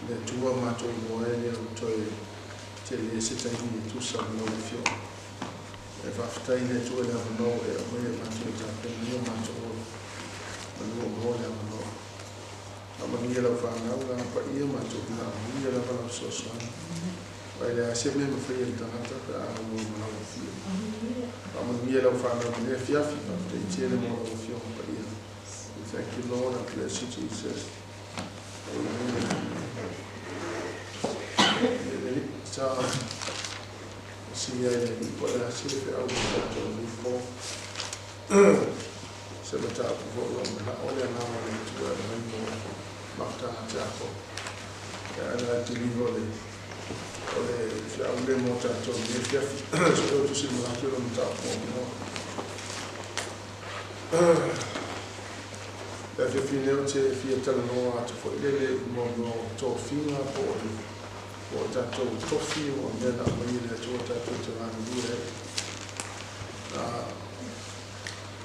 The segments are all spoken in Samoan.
Le Atua matou iloa ai le o toe tele se taimi e tusa ma lau Afioga. Ae faafetai i le Atua i le avanoa ua e aumaia i matou e tapena ai o matou ola. Manu ua maua le avanoa. Faamanuia lau fanau, Agaga Paia, matou manaomia lava lau fesoasoani. Aua e leai se mea e mafai e le tagata pe a aunoa ma lau Afioga. Faamanuia lau fanau i lenei afiafi, faafetai tele mo lau Afioga Paia. We thank you, Lord, and bless you, Jesus. Amen. Sa silia i le alii po o le a se feau mo tatou i lenei po. Se mataupu foi o lo o manao le Agaga o le Atua e aumai mo mafutaga tatou. And I believe o le o le feau lea mo tatou i lenei afiafi. So e tusi manatu i le mataupu muamua. Le afiafi nei ou te fia talanoa atu foi lele i mo mea o tofiga po o le po o tatou tofi o mea na aumai e le Atua tatou te galulue ai.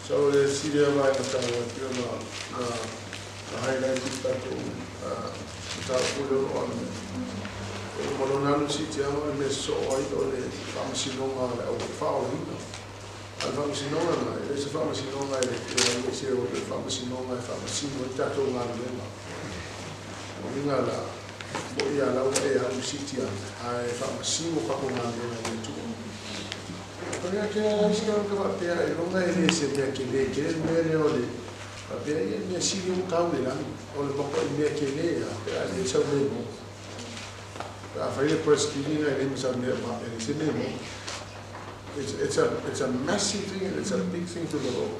So le isi lea vaega taua e pei ona na na highlight i le tatou mataupu lea o lo o alu nei. O le lona alu siitiaga o le mea e sosoo ai o le faamasinoga a le au faaolaina. A o le faamasinoga lena, e le o se faamasinoga e alu ese o le faamasinoga e faamasino ai tatou galuega. O lona uiga la, mo'i a la ua e alu i siitiaga, ae faamasino tatou galuega e le Atua. Isi tagata faapea ailoga e le se mea tele tele le mea lea o le faapea ia le mea sili ua tau i le lagi o le matuai mea tele lava pe a leai sau mea moni. Pe a fai le press release e leai ma sau mea e leai se mea moni. It's a massive thing and it's a big thing to the Lord.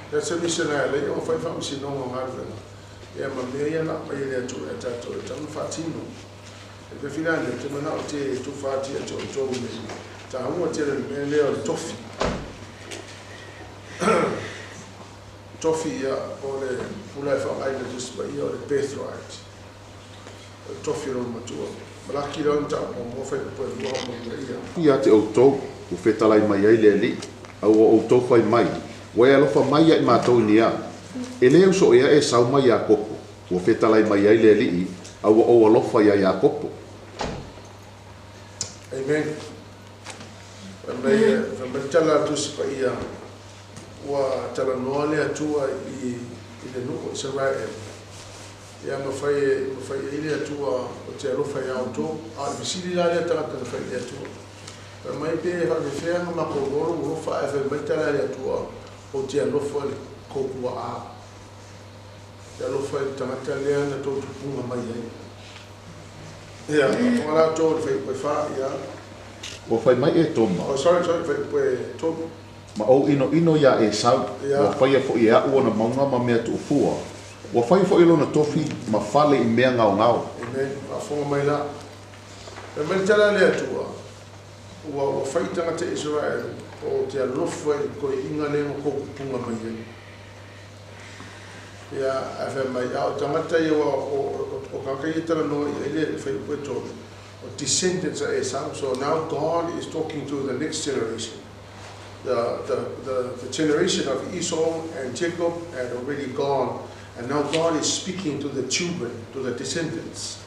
That's the reason e ala ai ona fai faamasinoga o galuega ia ma mea ia na aumai e le Atua ia tatou e tatau ona faatino. E te whina nei, te manao te tuwhātia te o tōu nei. Tāua tele le mea lea o le tofi. Tofi ia o le pula e whaangaina Tusi Paia o le birthright. O le tofi o lona matua. Malaki la ona tau muamua whai upu e lua o maua ia. Ia te outou, ua fetalai mai ai le Alii, a ua outou fai mai, Ua e alofa mai ia i matou i ni a? E lē uso ea Esau ma Iakopo? Ua fetalai mai ai le Alii, a ua ou alofa iā Iakopo. Amen. Fai mai, fai mai le tala a le Tusi Paia, ua talanoa le Atua i, i le nuu o Isaraelu. Ia ma fai, ma fai ai le Atua o te alofa iā outou. A o le fesili la lea tagata na fai i le Atua. Fai mai pe faapefea ona matou iloa lou alofa ae fai mai tala a le Atua ou te alofa i le tou tuaa. Te alofa i le tagata lea na tou tupuga mai ai. Ia, faafofoga la outou i le fuaiupu e fa, ia. Ua fai mai Etoma. Oh, sorry, sorry, fuaiupu e tolu. Ma ou inoino iā Esau, ua faia foi e aʻu ona mauga ma mea tuufua, ua faia foi lona tofi ma fale i mea gaogao. Amen. Faafofoga mai la. Fai mai le tala a le Atua, ua, ua fai i tagata Isaraelu, o te alofa i le toeaiina lea na tou tupuga mai ai. Ia, ae fai mai, a o tagata ia, aua o, o tagata ia e talanoa i ai le fuaiupu e tolu, o descendants a Esau. So now God is talking to the next generation. The, the, the, the generation of Esau and Jacob had already gone, and now God is speaking to the children, to the descendants.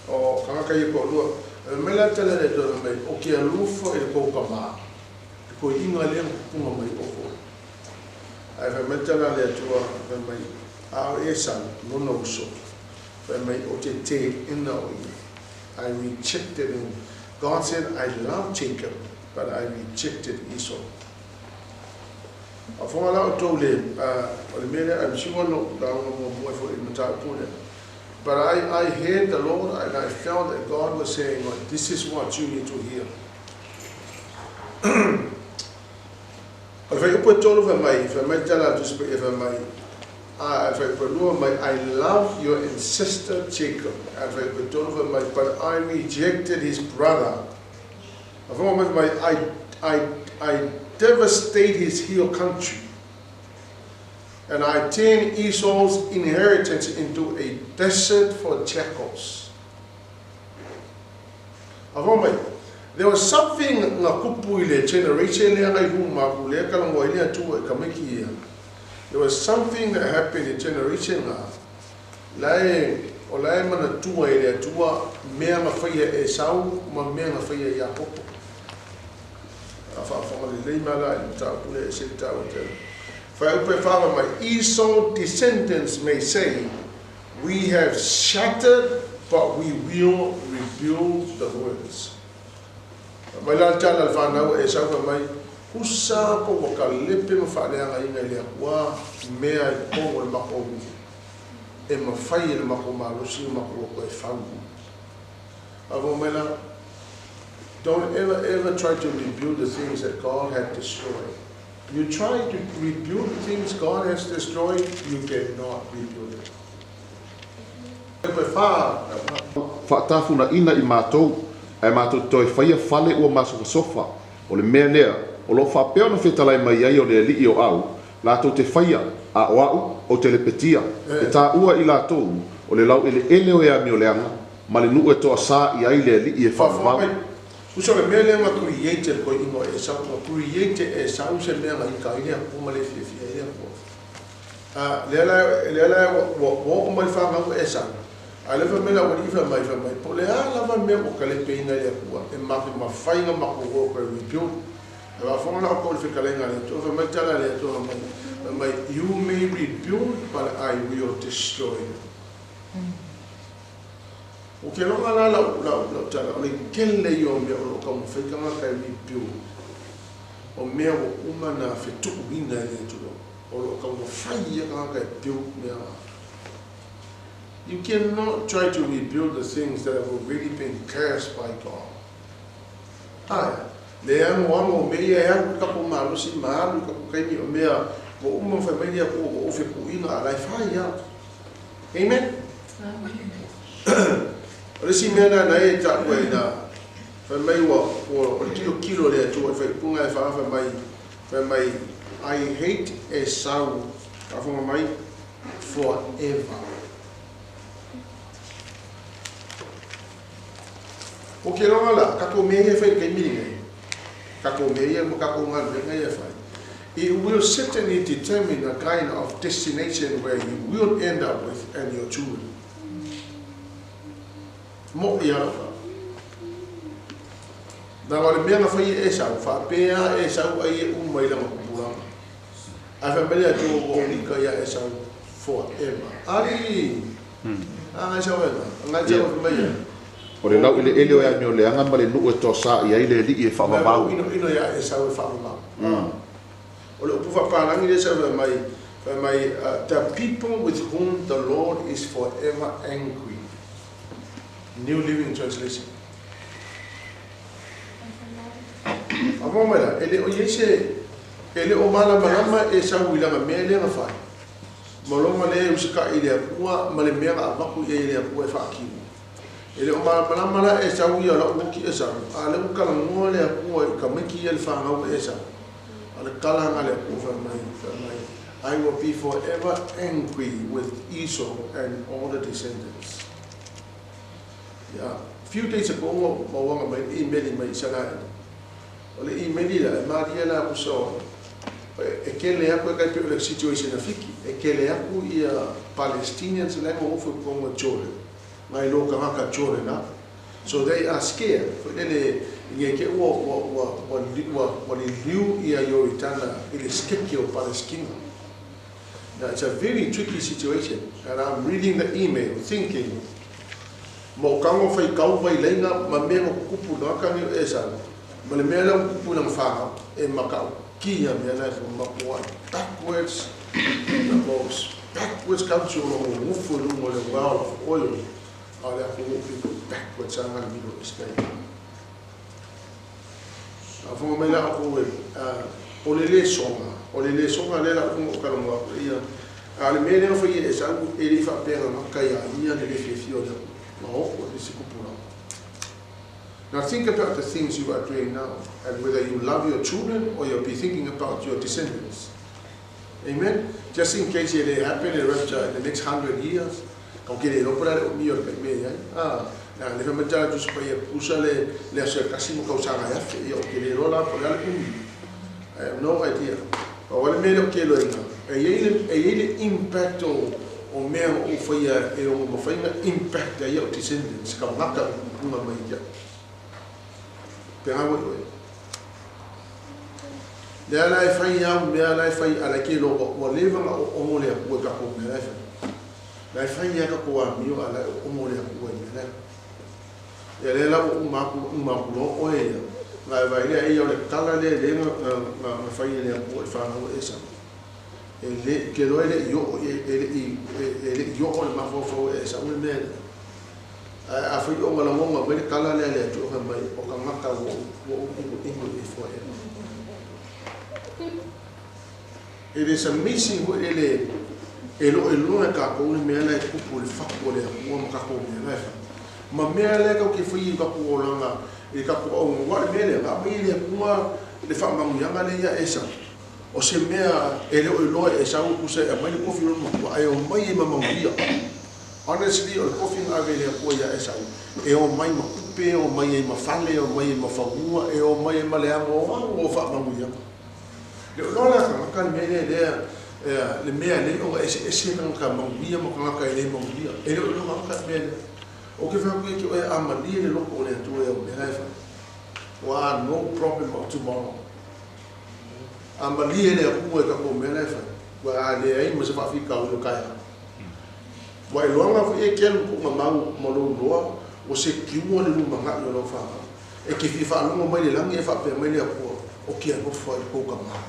O tagata ia toalua. Fai mai la tala le Atua, fai mai, o ke alofa i le tou tamā, le toeaina lea na tupuga mai outou. Ae fai mai le tala a le Atua, fai mai, A o Esau, lona uso, fai mai, ou te teena o ia. I rejected him. God said, I love Jacob, but I rejected Esau. Faafofoga la outou le, o le mea lea, I'm sure na ou lauga muamua ai foi i le mataupu lea. But I, I heard the Lord and I felt that God was saying, this is what you need to hear. O le fuaiupu e tolu fai mai, fai mai le tala a Tusi Paia fai mai, a, le fuaiupu e lua mai, I love your ancestor Jacob. A le fuaiupu e tolu fai mai, but I rejected his brother. A fai mai fai mai, I, I, I devastate his hill country. And I turn Esau's inheritance into a desert for jackals. A fai mai, there was something nga kupu i le generation lea ngai ruma ku lea talanoa ai le Atua i tamaiti ia. There was something that happened in generation nga, la e O la e manatua e le Atua mea na faia e Esau ma mea na faia e Iakopo. A faafofoga lelei mai la i le mataupu lea e ese le taua tele. Fuaiupu e 4 fai mai, Esau descendants may say, We have shattered but we will rebuild the ruins. Fai mai la le tala a le fanau a Esau fai mai, Husa po ua kalepe ma faaleagaina e le Atua mea i totonu o le matou e mafai e le matou malosi o matou loto e fau. Faafofoga mai la, Don't ever ever try to rebuild the things that God had destroyed. You try to rebuild the things God has destroyed, you cannot rebuild it. Faatafunaina i matou, ae matou te toe faia fale ua masofasofa. O le mea lea, o lo o faapea ona fetalai mai ai o le alii o au, latou te faia, a o au, ou te lepetia, e taua i latou, o le laueleele o e amioleaga, ma le nuu e toasā i ai le alii e Faafofoga faavavau. mai, Uso le mea lea na create e le toeaina o Esau, na create e Esau se mea na ita ai le Atua ma le fiafia ai le Atua. A, lea la, lea la ua, ua oo mai le fanau o Esau, a o lea fai mai le aualii fai mai, fai mai, po o le a lava le mea ua kalepeina e le Atua, e matou mafai ona matou o e toe rebuild. Ae faafofoga la outou i le fetalaiga a le Atua, fai mai le tala a le Atua, fai mai, fai mai, You may rebuild, but I will destroy you. Ou te iloa la lau, lau, lau tala, o le tele ia o mea o lo o taumafai tagata e rebuild, o mea ua uma ona fetuuina e le Atua, o lo o taumafai ia tagata e build mea la. You cannot try to rebuild the things that have already been cursed by God. Ae, le anoano o mea ia e alu i tatou malosi ma alu i tatou taimi o mea ua uma ona fai mai le Atua ua ou fetuuina a o la e fai lava. Amen? O le isi mea lena na e taua i ina, fai mai ua, ua, o le tilotilo a le Atua i le faaiupuga e fa, fai mai, fai mai, I hate Esau, faafofoga mai, forever. O ke loga la, tatou mea ia e fai i le taimi lenei, tatou mea ia ma tatou galuega ia e fai, it will certainly determine the kind of destination where you will end up with and your children. Moʻi lava lau tala. Leaga o le mea na fai e Esau, faapea Esau ai e uma i lana tupulaga. Ae fai mai le Atua ua ou ika ia Esau forever. Alii! A ngai sau ena, ngai sau fai mai ia. O le laueleele o e amioleaga ma le nuu e toasā i ai le alii e faavavau. Mea ua inoino ia Esau e faavavau. O le upu faapalagi lea sa fai mai, fai mai, The people with whom the Lord is forever angry. New Living Translation. Faafofoga mai la, e le o i ai se, e le o malamalama Esau i lana mea lea na fai, ma lona le usikai i le Atua ma le mea na avatu i ai e le Atua e faatino. E le o malamalama la Esau ia o lau oti Esau, a o lea ua talanoa le Atua i tamaiti ia le fanau a Esau. A o le tala lena a le Atua fai mai, fai mai, I will be forever angry with Esau and all the descendants. Yeah. Few days ago ua mauaga mai le imeli mai Isaraelu. O le imeli la, e malie la ku so e kele aku e kai pe o le situation a Fiki, e kele aku ia Palestinians la e nonofo i totonu o Jordan, ngai lo tagata Jordan a. So they are scared, foi lele i nge ke ua ua ua ua ua ua liliu ia Ioritana i le skeke o Palestina. Now it's a very tricky situation and I'm reading the email thinking, Ma o kago fai kau vai laina ma mea na kukupu na kani o Esau, ma le mea lea ua kupu i lana fanau, e makaʻukia mea la e whakamapo ai. Backwards, the most backwards country o lo nonofo i luga o le world of oil, a o le atunuu pito backwards lava le Middle East nei. Faafofoga mai la outou e, o le lesoga, o le lesoga lea la uma ou talanoa atu ai ia, a o le mea lea na fai e Esau, e le i faapea na gata ia ia le le fiafia o le Atua, na oo i le isi tupulaga. Now think about the things you are doing now and whether you love your children or you'll be thinking about your descendants. Amen? Just in case e le happen le rapture in the next 100 years, kau ke le iloa po o le a le umi o le kai mea i ai. Ah, na le fai mai tala Tusi Paia pusa le le aso e tasi ma tausaga e afe, ia ou te le iloa la po o le a le umi. I have no idea. Pau lava le mea lea ou te iloaina, e i ai le, e i ai le impact o O mea na ou faia e ono mafai ona impact ai au descendants, tagata o tupuna mai ia te au. Pena ua i oe. Lea la e fai au mea la e fai a la e ke loa ua leva ona oomo le Atua i tatou mea la e fai. La e fai lava tatou amio a la e oomo le Atua i mea la e fai. Ia lea la ua uma atu uma atu loa oe ia, ona e vaai lea ia o le tala lea lea na fai e le Atua i fanau a Esau. E le, ke loa e le i oo e le i e le i oo le mafaufau e Esau le mea lea. Ae afai o ona lagona mai le tala lea a le Atua fai mai, o tagata ua ua ou inoino ifo ai. It is amazing foi lele e lo e loa e tatou le mea la e tupu i le fatu o le Atua ma tatou mea la e fai. Ma mea la e tatou te faia i tatou olaga i le tatou auga aua o le mea lea na aumai e le Atua le faamanuiaga lea ia Esau. O se mea e le o iloa e Esau tusa e aumai le kofi o lona matua ae omai ai ma manuia. Honestly o le kofi na ave e le Atua ia Esau e omai ma tupe, e omai ai ma fale, e omai ai ma fanua, e omai ai ma le anoano o faamanuiaga. Le iloa la tagata le mea lea lea le mea lea ona eseese tagata manuia ma tagata e le manuia. E le o iloa tagata le mea lea. Ou te fai atu ia te oe a malie le loto o le Atua i au mea la e fai. Ua no problem of tomorrow. A malie le Atua i tatou mea la e fai, ua a leai ma se faafitauli o taeao. Ua iloaga foi e te alu tuugamau ma lou loa ua secure le lumanai o lau fanau. E te fia faalogo mai le lagi ae faapea mai le Atua, O ke alofa i kou tama.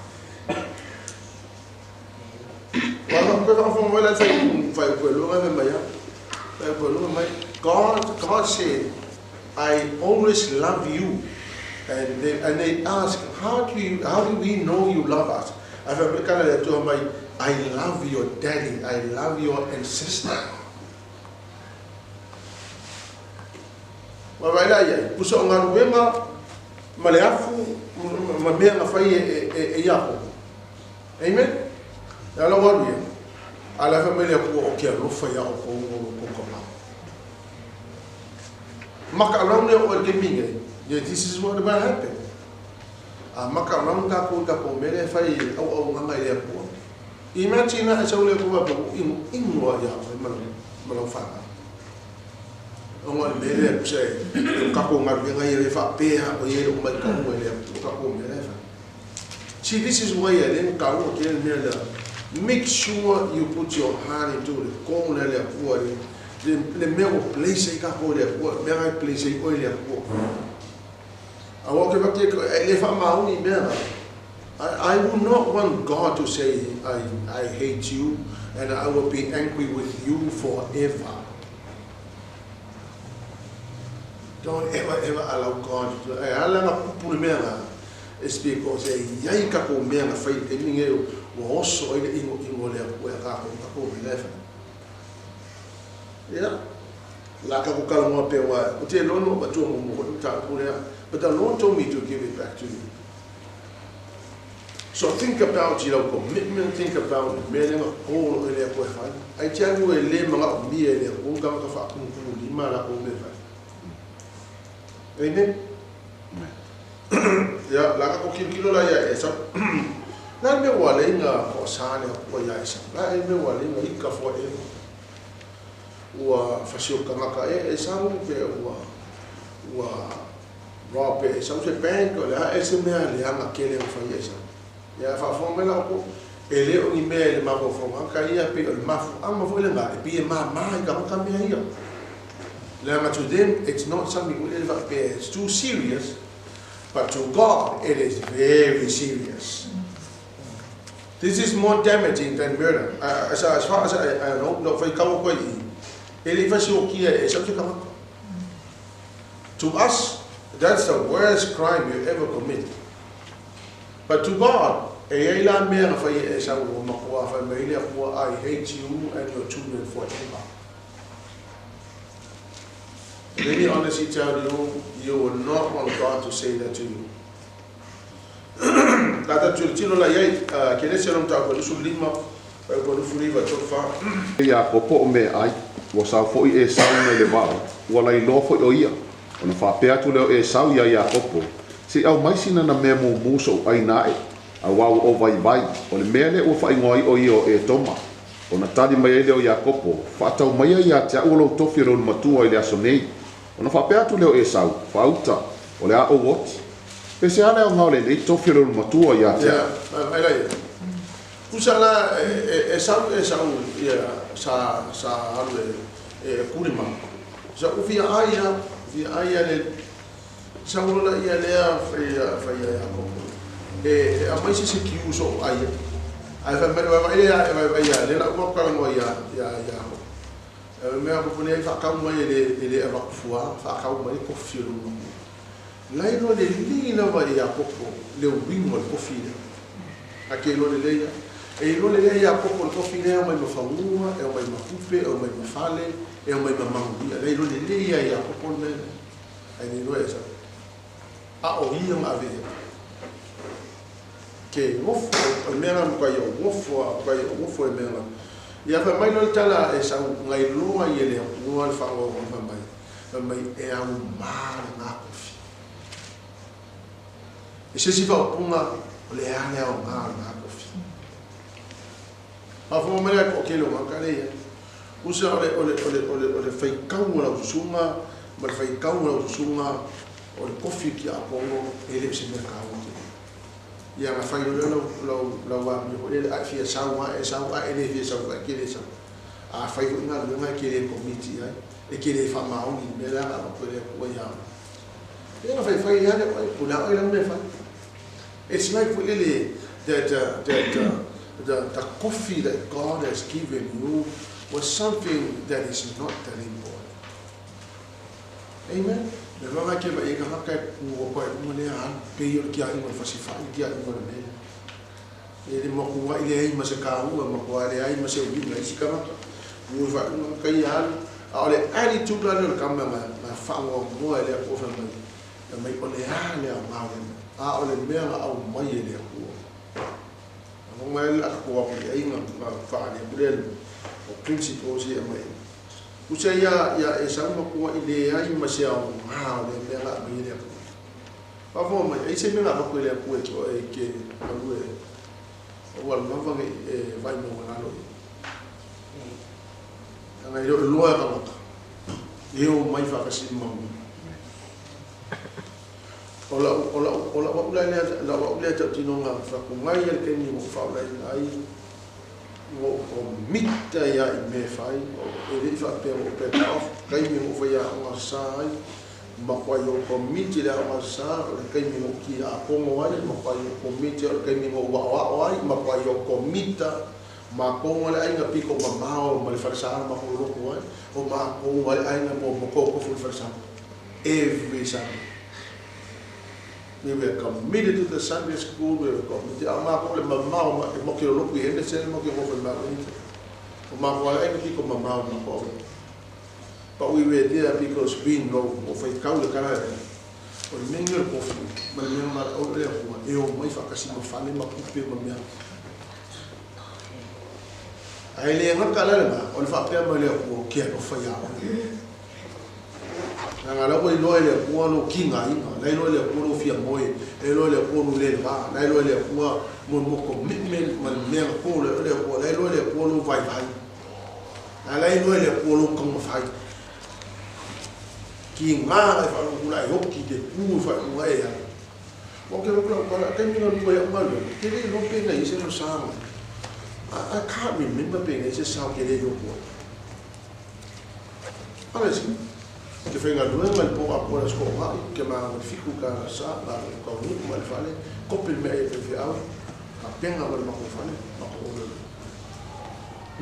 Ua toe faafofoga mai la le fuaiupu e lua fai mai a. Fuaiupu e lua mai, God, God said, I always love you. And they, and they ask, how do, you, how do we know you love us? Ae fai mai tala le Atua mai, I love your daddy, I love your ancestor. Ua vaai la i ai, pusa o galuega ma le afu ma mea na fai e Iakopo. Amen? E ala ua alu ia. A la fai mai le Atua, o ke alofa iā ʻoukou o lo kou kamā. Makaʻalau nei ʻoe i le taimi nei. Yeah, this is what about happen. A makaʻalau tākou i takou mea lea e fai i auaunaga i le Atua. Imagine a e sau le Atua faapea ua inoino lava iā ʻoe ma lau fanau. Ona o le mea lea, pusa e o takou galuega ia e faapea o ia e loo maitauga e le Atua takou mea la e fai. See, this is why e le taua tele le mea lea. Make sure you put your heart into le call lea le Atua le, le, le mea ua place ai tatou e le Atua, le mea la e place ai oe e le Atua. Aua ke whake, e le whaamaoni mea la. I will not want God to say, I, I hate you and I will be angry with you forever. Don't ever, ever allow God to... E ala na kupu le mea la. It's because e iai takou mea na fai i le taimi nei ua oso ai le inoino o le Atua ia tatou i takou mea la e fai. Ia, la tatou talanoa pea aua ou te iloa na ou avatua muamua foi le mataupu lea, but the Lord told me to give it back to you. So think about i lau commitment, think about le mea lea na call oe le Atua e fai. Ai te alu e le manaomia e le Atua ni tagata faatumutumulima a latou mea e fai. Amen. Ia, la ka kilokilo la ia Esau. La le mea ua alai na toasā le Atua iā Esau. La le mea ua alai na ika foa e ua fasiokagaka e Esau pe ua ua rob pe Esau se bank o le a e se mea leaga tele na fai e Esau. Ia, faafofoga mai la outou, e le o ni mea i le mafaufauga ka ia pei o le mafuaaga foi lena e pei e māmā i tagata mea ia. Leaga to them it's not something foi lele faapea it's too serious, but to God it is very serious. This is more damaging than murder. As, as far as I, I know, no faitau atu ai i i, e le i fasiokia e Esau se tagata. To us, that's the worst crime you ever commit. But to God, e iai la mea na fai e Esau ua matua fai mai le Atua, I hate you and your children forever. Let me honestly tell you, you will not want God to say that to you. La ta tilotilo la iai, Kenesi a mataupu e 25, fuaiupu e 29, 34. E Iakopo o meaai, ua sao foi Esau mai le vao, ua lailoa foi o ia. Ona faapea atu lea o Esau iā Iakopo, Se i aumai sina na mea mumu soʻu ʻaina aʻe, auā ua ou vaivai, o le mea lea ua faaigoa ai ʻo ia o Etoma. Ona tali mai ai lea o Iakopo, Faatau maia ia te a'u o lou tofi o le ulumatua i le aso nei. Ona faapea atu lea o Esau, Faauta, o le a ou oti. Pe se a le aoga o lenei tofi o le ulumatua ia te Ia, a'u? Mai la ia. Tusa la e Esau ia sa alu e kulima. Sa ufia ai ia, ufia ai ia le sa ulo la ia lea fai ia Iakopo. E aumai se kiu so ai. Ai fai mai vai ia vai vai ia le la ua kala mo ia ia ia. E mea ko nei fa kau mai le avakufua fa kau mai ko filu. Lai lo le li la vai Iakopo le uingo le kofi le. A ke lo le leia. E lo le leia Iakopo le kofi le mai ma fangua, e mai ma kupe, e mai ma fale, e mai ma manguia. Lai lo le leia Iakopo le. Ai ni lo esa. A o ia ma ave. Ke ngofo, o mea nga muka ia ngofo, a muka ia ngofo e mea nga. Ia fa mai lo le tala e sau ngai loa i le atua le whango o fa mai. Fa mai e au maa le ngā kofi. E se si whaopunga o le ane au ngā le ngā kofi. Pa fo mai ko ke lo ngā kare ia. Usa o le whaikau o lau susunga, ma le whaikau o lau susunga, o le kofi ki a pongo, e le se mea kāua te. Ia nga whai o lau wā mi ho le a fia sau a e sau a e le fia sau a ke le sau. A whai ho ngā lunga ke le komiti ai, e ke le whamaongi, me la ngā ko le kua ia. E nga whai whai ia le oi, pula oi lau me whai. It's like really that the coffee that God has given you was something that is not that important. Amen. Le vanga ke ba e ka ka ku ko e mo le an pe yo ki a i mo fasi fa ki a i mo le. E le mo ku wa ile ai ma se ka u ma ku ale ai ma se u na isi ka ma. Ku fa no ka i an a ole attitude la le ka ma ma fa mo mo ele ko fa mai. E mai o le a le a ma le. A o le mea nga au mai e le ku. A mo mai la ko wa ku ai nga ma fa le ku le. O principles ia mai. Usa ia ia e sa ma ku i le ai ma se au ma o le mea nga mai le ku. Pa fo mai ai se mea nga ku le ku e ko e ke alu e. O wa lava nge e vai mo nga lo. Nga i lo loa ka mata. E o mai fa ka si ma. O la wa ula le la wa ula ta tino nga fa ku ngai el ke ni mo fa ula ai mo o mita ia i me fai o e le fa pe o pe off kai mi mo fa ia o nga sa ai ma kwa yo ko miti le o nga sa o le kai mi mo ki a kongo ai ma kwa yo ko miti o le kai mi mo wa wa o ai ma kwa yo ko mita ma kongo le ai nga piko ma mao ma le farsa ma ko loko ai o ma kongo le ai nga mo mo ko ko fu farsa every Sunday. We were committed to the Sunday school, we were committed. A ma ko le mamao ma mo ke loko i ene se mo ke mo ma ni. O ma ko ai ki ko mamao ma ko. But we were there because we know o fai kau le kara. O le mengi o kofi, ma le mea ma o le ko e o mai fa kasi ma fale ma kupe ma mea. Ai le nga kala le ma o le fa pe ma le ko ke ko fa ya. Nga la ko ilo le ko no kinga inga, la ilo le ko no fia moe, e ilo le ko no le va, la ilo le ko mo mo commitment ma le ko le le ko la ilo le ko no vai vai. La ilo le ko no kong fai. Ki nga la fa no la yo ki de ku fa no e ya. O ke lo ko la ke mi no ko ya ma lo. Ke le lo pe na ise no sa. I can't remember being ise sa ke le yo ko. Ala si. Ke whainga luenga le pō a kōra sko ngai, ke maa ngā fiku ka sa, ngā ka nuku ma le whale, kope mea e pewhe au, ka penga ma le mako whale, mako ole.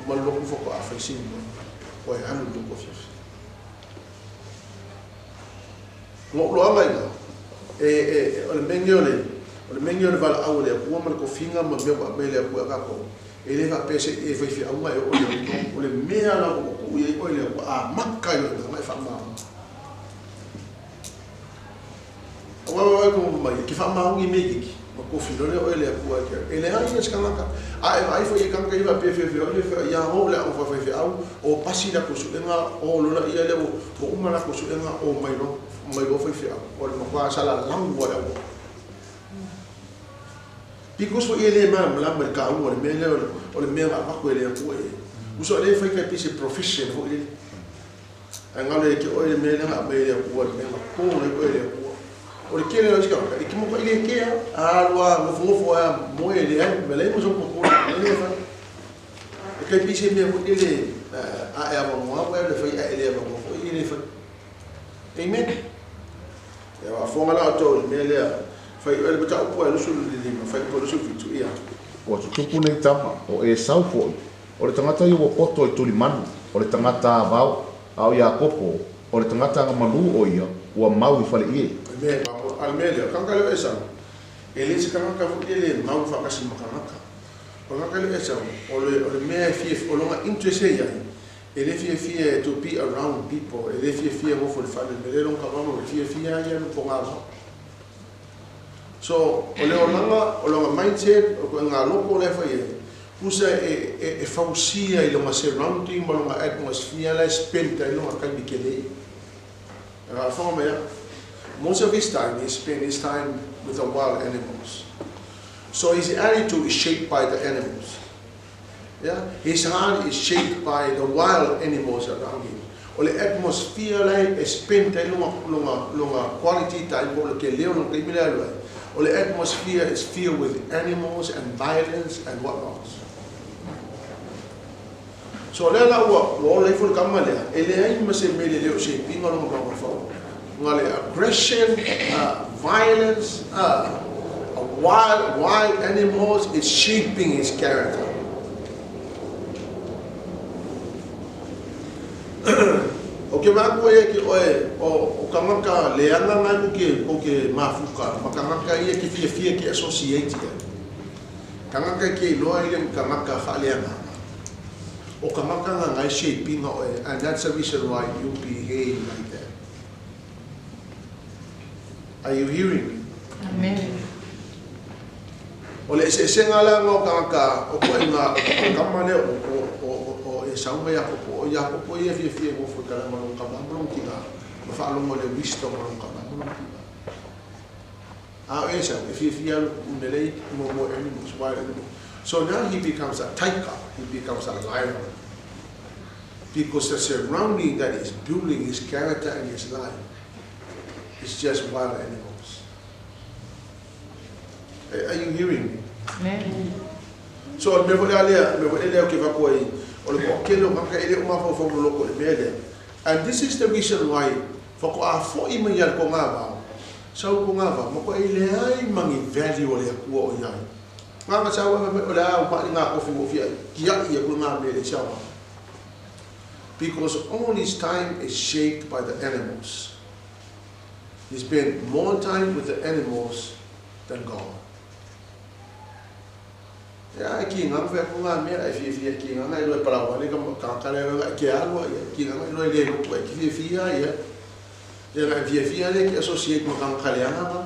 Uma loku whako a whaisini mo, ko e anu loko fiafi. Ngō ulo anga inga, e, o le mengi o le, o le mengi o le wala au le akua ma le kofinga ma mea wa me le akua ka ko. E le wha pese e whai whia aunga e o le o le mea la o ku i o le akua, a maka i o le ngai wha maa. Wa wa ko mai ki fa maungi me ki ma ko fi le o le akua ke e le ai es kanaka a e vai foi kanaka i va pe fe fe o le fe ia o le o fa fe au o pasi la ko su enga o lo la ia le o uma la ko su enga o mai lo fe fe au o le ma kwa sala langu wa le because fo ile ma la ma ka o le me le o le me va ko le akua e Usa o lea e fai kai pei se profession foi lele. Ae galo ia te oe le mea lea na aumai e le Atua, le mea na call ai oe e le Atua. O le tele o isi tagata, e te matuai le kea, a alu lava nofonofo lava moe e leai, ma leai ma sou popole, mea lea e fai. E tai pei se mea foi lele, a e avanoa ua e alu e fai, a e le avanoa foi e le fai. Amen. Ia faafofoga la outou i le mea lea, fai oe le mataupu a 25, fai oe 27, ia. Ua tutupu nei tama, o Esau foi, o le tagata ia ua poto i tulimanu, o le tagata avao, a o Iakopo, o le tagata agamalu o ia, ua mau i faleie. Amen. A o le mea lea, o le tagata lea o Esau, e le se tagata foi lele e mau faatasi ma tagata. O le tagata lea o Esau, o le, o le mea e fia, o lona interest e i ai, e le fiafia to be around people, e le fiafia e nofo i le fale, o le mea lea lona tavama, e fiafia lava ia i le fogavao. So, o le olaga, o lona mindset, o ituaiga loko la e fai ai, tusa e, e, e fausia i lona surrounding ma lona atmosphere la e spend ai lona taimi tele. E faafofoga mai au. Most of his time, he spend his time with the wild animals. So his attitude is shaped by the animals. Yeah? His heart is shaped by the wild animals around him. O le atmosphere la e spend ai lona, lona, lona quality time po o le tele o lona taimi la e alu ai, o le atmosphere is filled with animals and violence and what not. So lea la ua, ua ola ifo le tama lea, e leai ma se mea le le o shape ina lona mafaufau. Na le aggression, violence, wild, wild animals is shaping his character. O ke makua ia ke oe, o, o kangaka leaga ngai ko ke, ko ke mafuka, ma kangaka ia ke fiafia ke associate ia. Kangaka ke iloa ile kangaka faaleagaga. O kangaka nga ngai shaping oe, and that's the reason why you behave like that. Are you hearing me? Amen. O le eseesega la nga o tagata o koʻi nga o tama lea o o o o Esau ma Iakopo, o Iakopo ia e fiafia e nofo i tala ma lona tama ma lona tina, ma faalogo i le wisdom a lona tama ma lona tina. A o Esau e fiafia alu unelei mo mo animals, wild animals. So now he becomes a tiger, he becomes a lion. Because the surrounding that is building his character and his life is just wild animals. Are you hearing me? Amen. So o le mea foi lea lea, mea foi lea ou te avatu ai, o le toatele o tagata e le o mafaufau loloto i le mea lea. And this is the reason why faatoa foi mai lava i le togavao, sau togavao, matuai leai ma ni value a le Atua o i ai. Na ona sau lava fai mai, o le a ua pai ngā kofi ua fia tia'i atu i ngā mea e leai se aoga. Because all his time is shaped by the animals. He spent more time with the animals than God. Ia, e kīnga whea ko ngā mea, e fiafia kīnga ngai loa e parawale ka ka kare au e ke alua, ia, kīnga ngai loa e le lotu e ki fiafia, ia. Ia ngai fiafia le ki associate ma kanga kaleanga nga.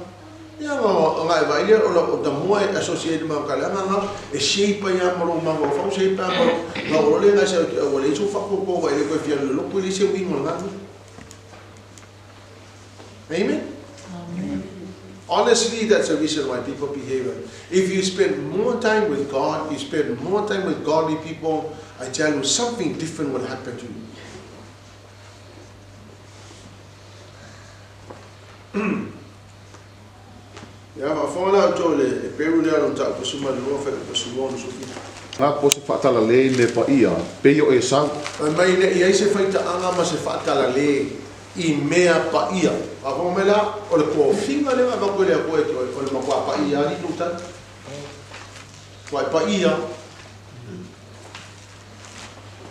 Ia nga nga e vai lea o la o ta mua e associate ma kaleanga nga, e shape ai a ma lou mafaufau, shape ai a ma lou, nga o le ngai sa ua leai sou faakokoa vai le koe fia le lotu e leai se uiga o lena mea. Amen? Amen. Honestly, that's the reason why people behave like. If you spend more time with God, you spend more time with godly people, I tell you, something different will happen to you. Ia, faafofoga la outou i le peu lea o le mataupu 12 fuaiupu 67. Nga po se faatalale i mea paia, pei o Esau. Fai mai ne i ai se faitaaga ma se faatalale i mea paia. Faafofoga mai la, o le tofiga lea na avatu e le Atua ia te oe, o le matua paia alii lou tali. Matua paia.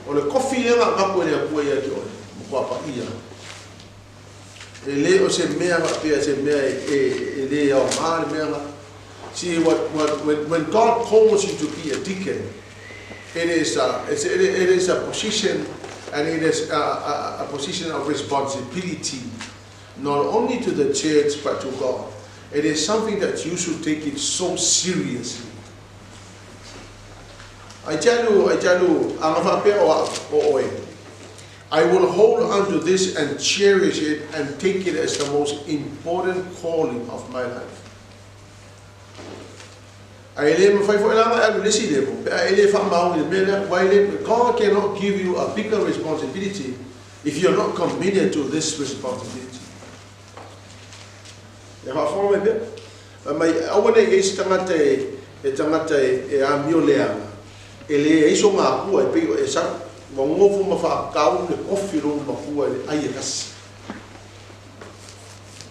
O le kofi lea na avatu e le Atua ia te oe, matua paia. E le o se mea faapea se mea e le aoga le mea la. See, what, when God calls you to be a deacon, it is a, it's, it, it is a position and it is a position of responsibility, not only to the church but to God. It is something that you should take it so seriously. I tell you, I tell you, a na faapea o au, o oe, I will hold onto this and cherish it and take it as the most important calling of my life. Ae le mafai foi la ona e alu i le isi level pe a e le faamaoni i le mea lea. Aua e le, God cannot give you a bigger responsibility if you are not committed to this responsibility. E faafofoga mai pea. Fai mai, aua ne i i ai se tagata e, e tagata e, e amio leaga, e leai sona akua e pei o Esau, ua nofo ma faatau le kofi o lona matua i le ai e tasi.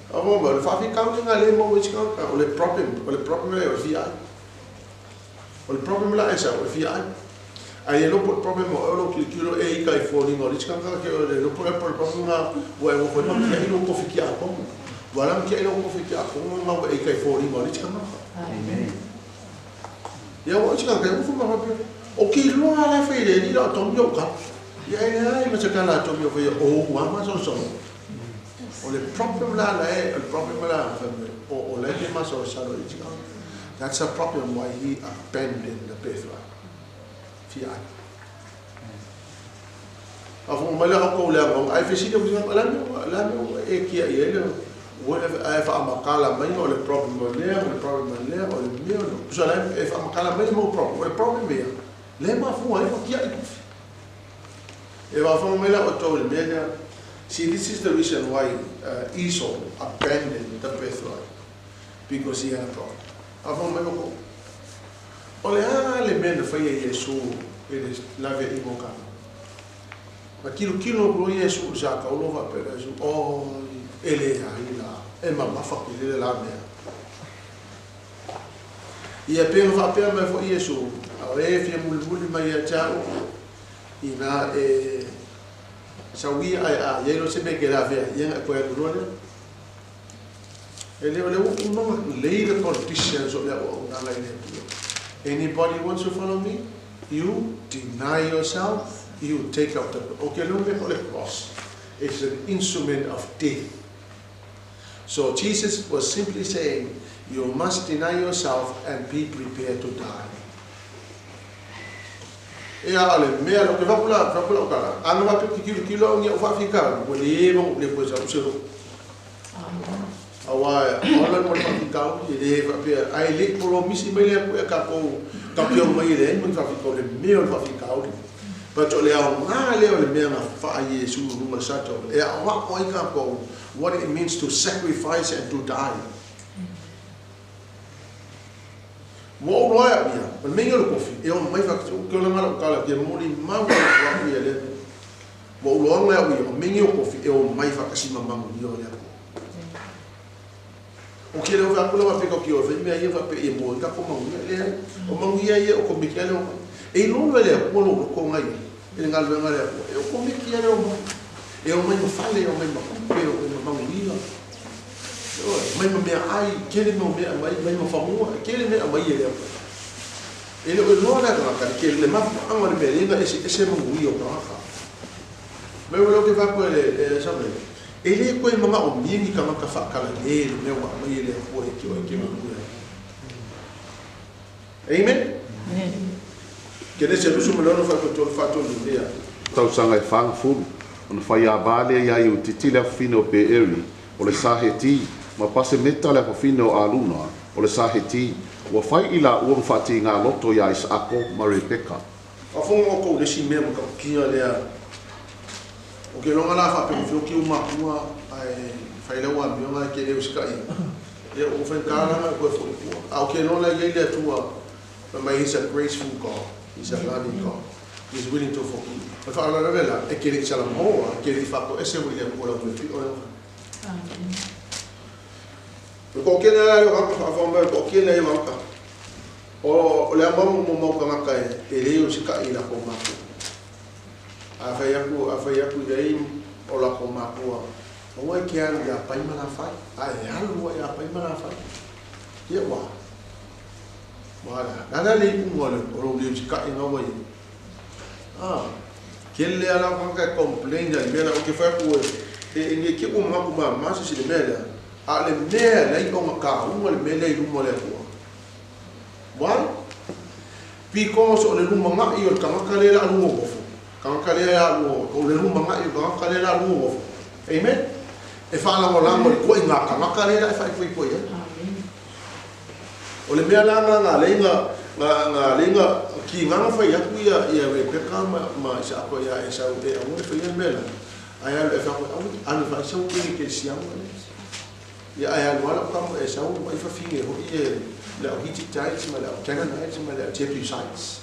Faafofoga mai, o le faafitauli lena lea e maua ai se tagata, o le problem, o le problem lea o le fia ai. O le problem la Esau, o le fia ai. Ae le iloa po o le problem o oe o lou tilotilo e ita i foliga o le isi tagata ke o le iloa po o le problem lena ua e nofo ai ma tiai lou kofi tiakono. Ua ala ona tiai lou kofi tiakono ona ua e ita i foliga o le isi tagata. Ia ua isi tagata e nofo ma faapea, o ke iloa la e fai e le alii la o togi ou kala. Ia e leai ma se kala a togi o faia o ou lava masalosalo. O le problem la la e, o le problem la fai mai, o o la e te masalosalo i isi tagata. That's a problem why he abandoned the birthright. Fia ai. Faafofoga mai la outou i le agaga, ae fesili atu i le mea, o le a mea ua e tiai ai le ae faamatala mai o le problem o lea, o le problem o lea, o le mea o le... Tusa la e faamatala mai le mau problem, o le problem ia, lea e mafua ai ona tiai tufi. E faafofoga mai la outou i le mea lea, see this is the reason why Esau abandoned the birthright, because he had a problem. Faafofoga mai outou. O le a le mea na faia e Iesu i le laveaiga o Kana? Na kilokilo atu loa Iesu i le sataolo faapea le Iesu, Oi, e leai la, e mamafa tele le la mea. Ia pe na faapea mai foi Iesu, A o e fia mulimuli mai ia te au, inā e sauia ae a i ai loa se mea e te lavea ai, ia ona e toe alu loa lea. E le o le ua uma ona lay the conditions o le auaunaga i le Atua. Anybody wants to follow me? You deny yourself, you take up the O ke leo mea o le cross is an instrument of death. So Jesus was simply saying, you must deny yourself and be prepared to die. Ea a o le mea lea, ke vaku la, vaku lau tala, ana faapea ki kilokilo au ni au faafitauli, ua leva ona ou le koe sau se lou. Aua ola mo le faafitauli, e le faapea, ae le i polomisi mai le Atua ia tatou tapiau mai e leai ma ni faafitauli, le mea o le faafitauli. But o le aoga lea o le mea na faa Iesu i luga o le sataolo, e aoao ai tatou what it means to sacrifice and to die. Ua ou loa e au ia, o le mea ia o le kofi, e ono mai faakiti, ou ke olaga lau tala, ke molimau atu au ia lea mea. Ua ou loaga e au ia, o mea ia o kofi, e omai faatasi ma manuia o le Atua. O ke leo faapea la faapea ki o fai mea ia faapea ia mua ai tatou manuia. Leai, o manuia ia o komiti a le omai. E iloa loa e le Atua lou loto na iai i le galuega a le Atua, e o komiti a le omai. E omai ma fale, e omai ma tupe, e omai ma manuia. Ioe, mai ma meaai, tele mau mea aumai, mai ma fanua, e tele mea aumai e le Atua. E le o iloa le tagata le tele, le mafuaaga o le mea lea na eseese manuia o tagata. Mai ua leo ke faapea le le Samuel, e le toe manaomia ni tagata faatalale i le mea ua aumai e le Atua e te oe e te galue ai. Amen? Kenese 26 faatolu faatolu lea. Tausaga e 40, ona faiava lea iā Iutiti le afafine o Peeri, o le Saheti, ma Pasemeta le afafine o Aluna, o le Saheti, ua fai i laua ma faatigā loto iā Isaako ma Rebeka. Faafofoga outou i le isi mea matautia lea, o ke loga la faapea ua feoki ou makua ae fai lau amioga e te le usitaia, ia ua faigata la ona e toe foi i tua. A o ke loa la e i ai le Atua, fai mai He's a graceful God, He's a loving God, He's willing to forgive. O le faalavelave la, e te le i salamoa, e te le i faatoese ua i le Atua lau mea pio lea ua fai. O le toatele la lea o tagata faafofoga mai, o le toatele lea o tagata O le amuamu mo mau tagata e le usitai i lakou makua. A fai aku, a fai aku i ai o lakou makua, aua e ke alu iā Pai ma Lafai, a e alu loa iā Pai ma Lafai. Ia ua, ua le a le a le iuga o le, o lou le usitaʻiga ua i ai. A, kele lava lau tagata e complain i le mea lea, ou te fai atu e, e, ne i te i ua manatu mama se isi i le mea lea, a o le mea e alai ona taua le mea lea i luma o le Atua. Why? Because o le lumanai o le tagata lea la nonofo, tagata lea la o le lumanai o le tagata lea la nonofo. Amen? E faalagolago i le ituaiga tagata lea la e faaipoipo i ai. O le mea la na na alai na na alai na kiga na fai atu ia ia Rebeka ma ma Isaako ia Esau e aua ne faia le mea la. Ae alu e fai atu, aua alu fai sau kini ke siamu ale. Ia ae alu ala kamo Esau ma ifa fine hoi e le au Hittites ma le au Canaanites ma le au Jebusites.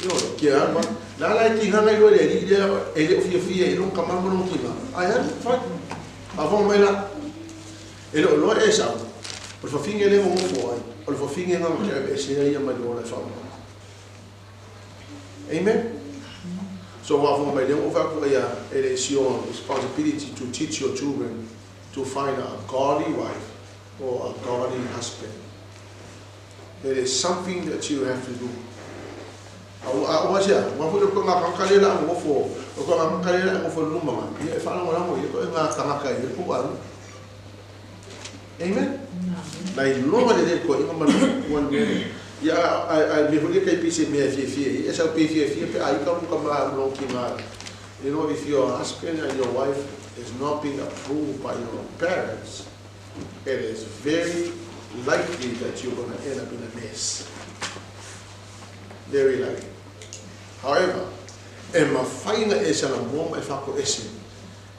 Ioe, ke alu ala. La la e kiga na iloa le alii lea e le o fiafia i lona tama ma lona kiga. Ae alu fai. Faafofoga mai la. E le o iloa e Esau, o le fafine lea e nonofo ai, o le fafine lena na te aveesea ia mai le ola e faaoga. Amen? So faafofoga mai lea ua ou fai atu ai, it is your responsibility to teach your children to find a godly wife or a godly husband. It is something that you have to do. A ua se a, ua foi le koe ngā tagata lea la nofo, o koe ngā tagata lea la nofo i luma ngā, ia e whaalangolamo ia koe ngā tagata ia ku alu. Amen? Na i loa le le koe inga manu ua le ia a me huli kai pise mea fie fie, e sau pe fie fie pe ai ka luka ma lo ki ngā. You know, if your husband and your wife is not being approved by your parents, it is very likely that you're going to end up in a mess. Very likely. However, e mafai ona e salamua ma e faakoese.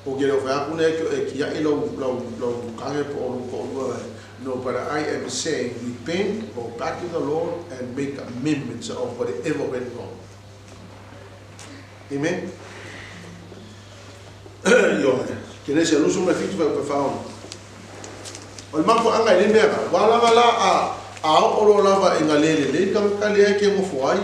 O ke le o fai atu nei e kiaʻi lau, lau, lau kage po o lou toʻalua e. No, but I am saying repent, go back to the Lord and make amendments of whatever went wrong. Amen. Ioe. Kenese 27 fuaiupu e 46. O le mafuaaga i lenei mea la, ua lava la a, a oo loa lava i ga le lelei tagata lea e ke nofo ai,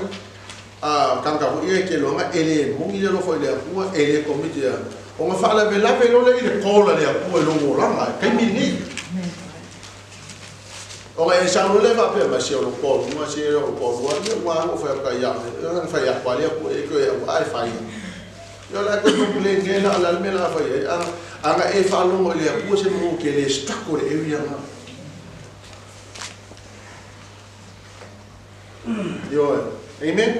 a tagata foi ia e ke loaga e le moni le alofa i le Atua, e le commit ia, ona faalavelave loa lea i le call a le Atua i lou olaga i taimi lenei. Ona e saunoa lea faapea mai, se o lou toalua, se o lou toalua, ia ua alu o fai atu ai ia oe, ia na fai atu lava le Atua e toe au a e fai. Ia o le a toe complain nei la, o le a le mea o le a fai ai? A na e faalogo i le Atua se mea e le struggle i le area lena. Ioe. Amen?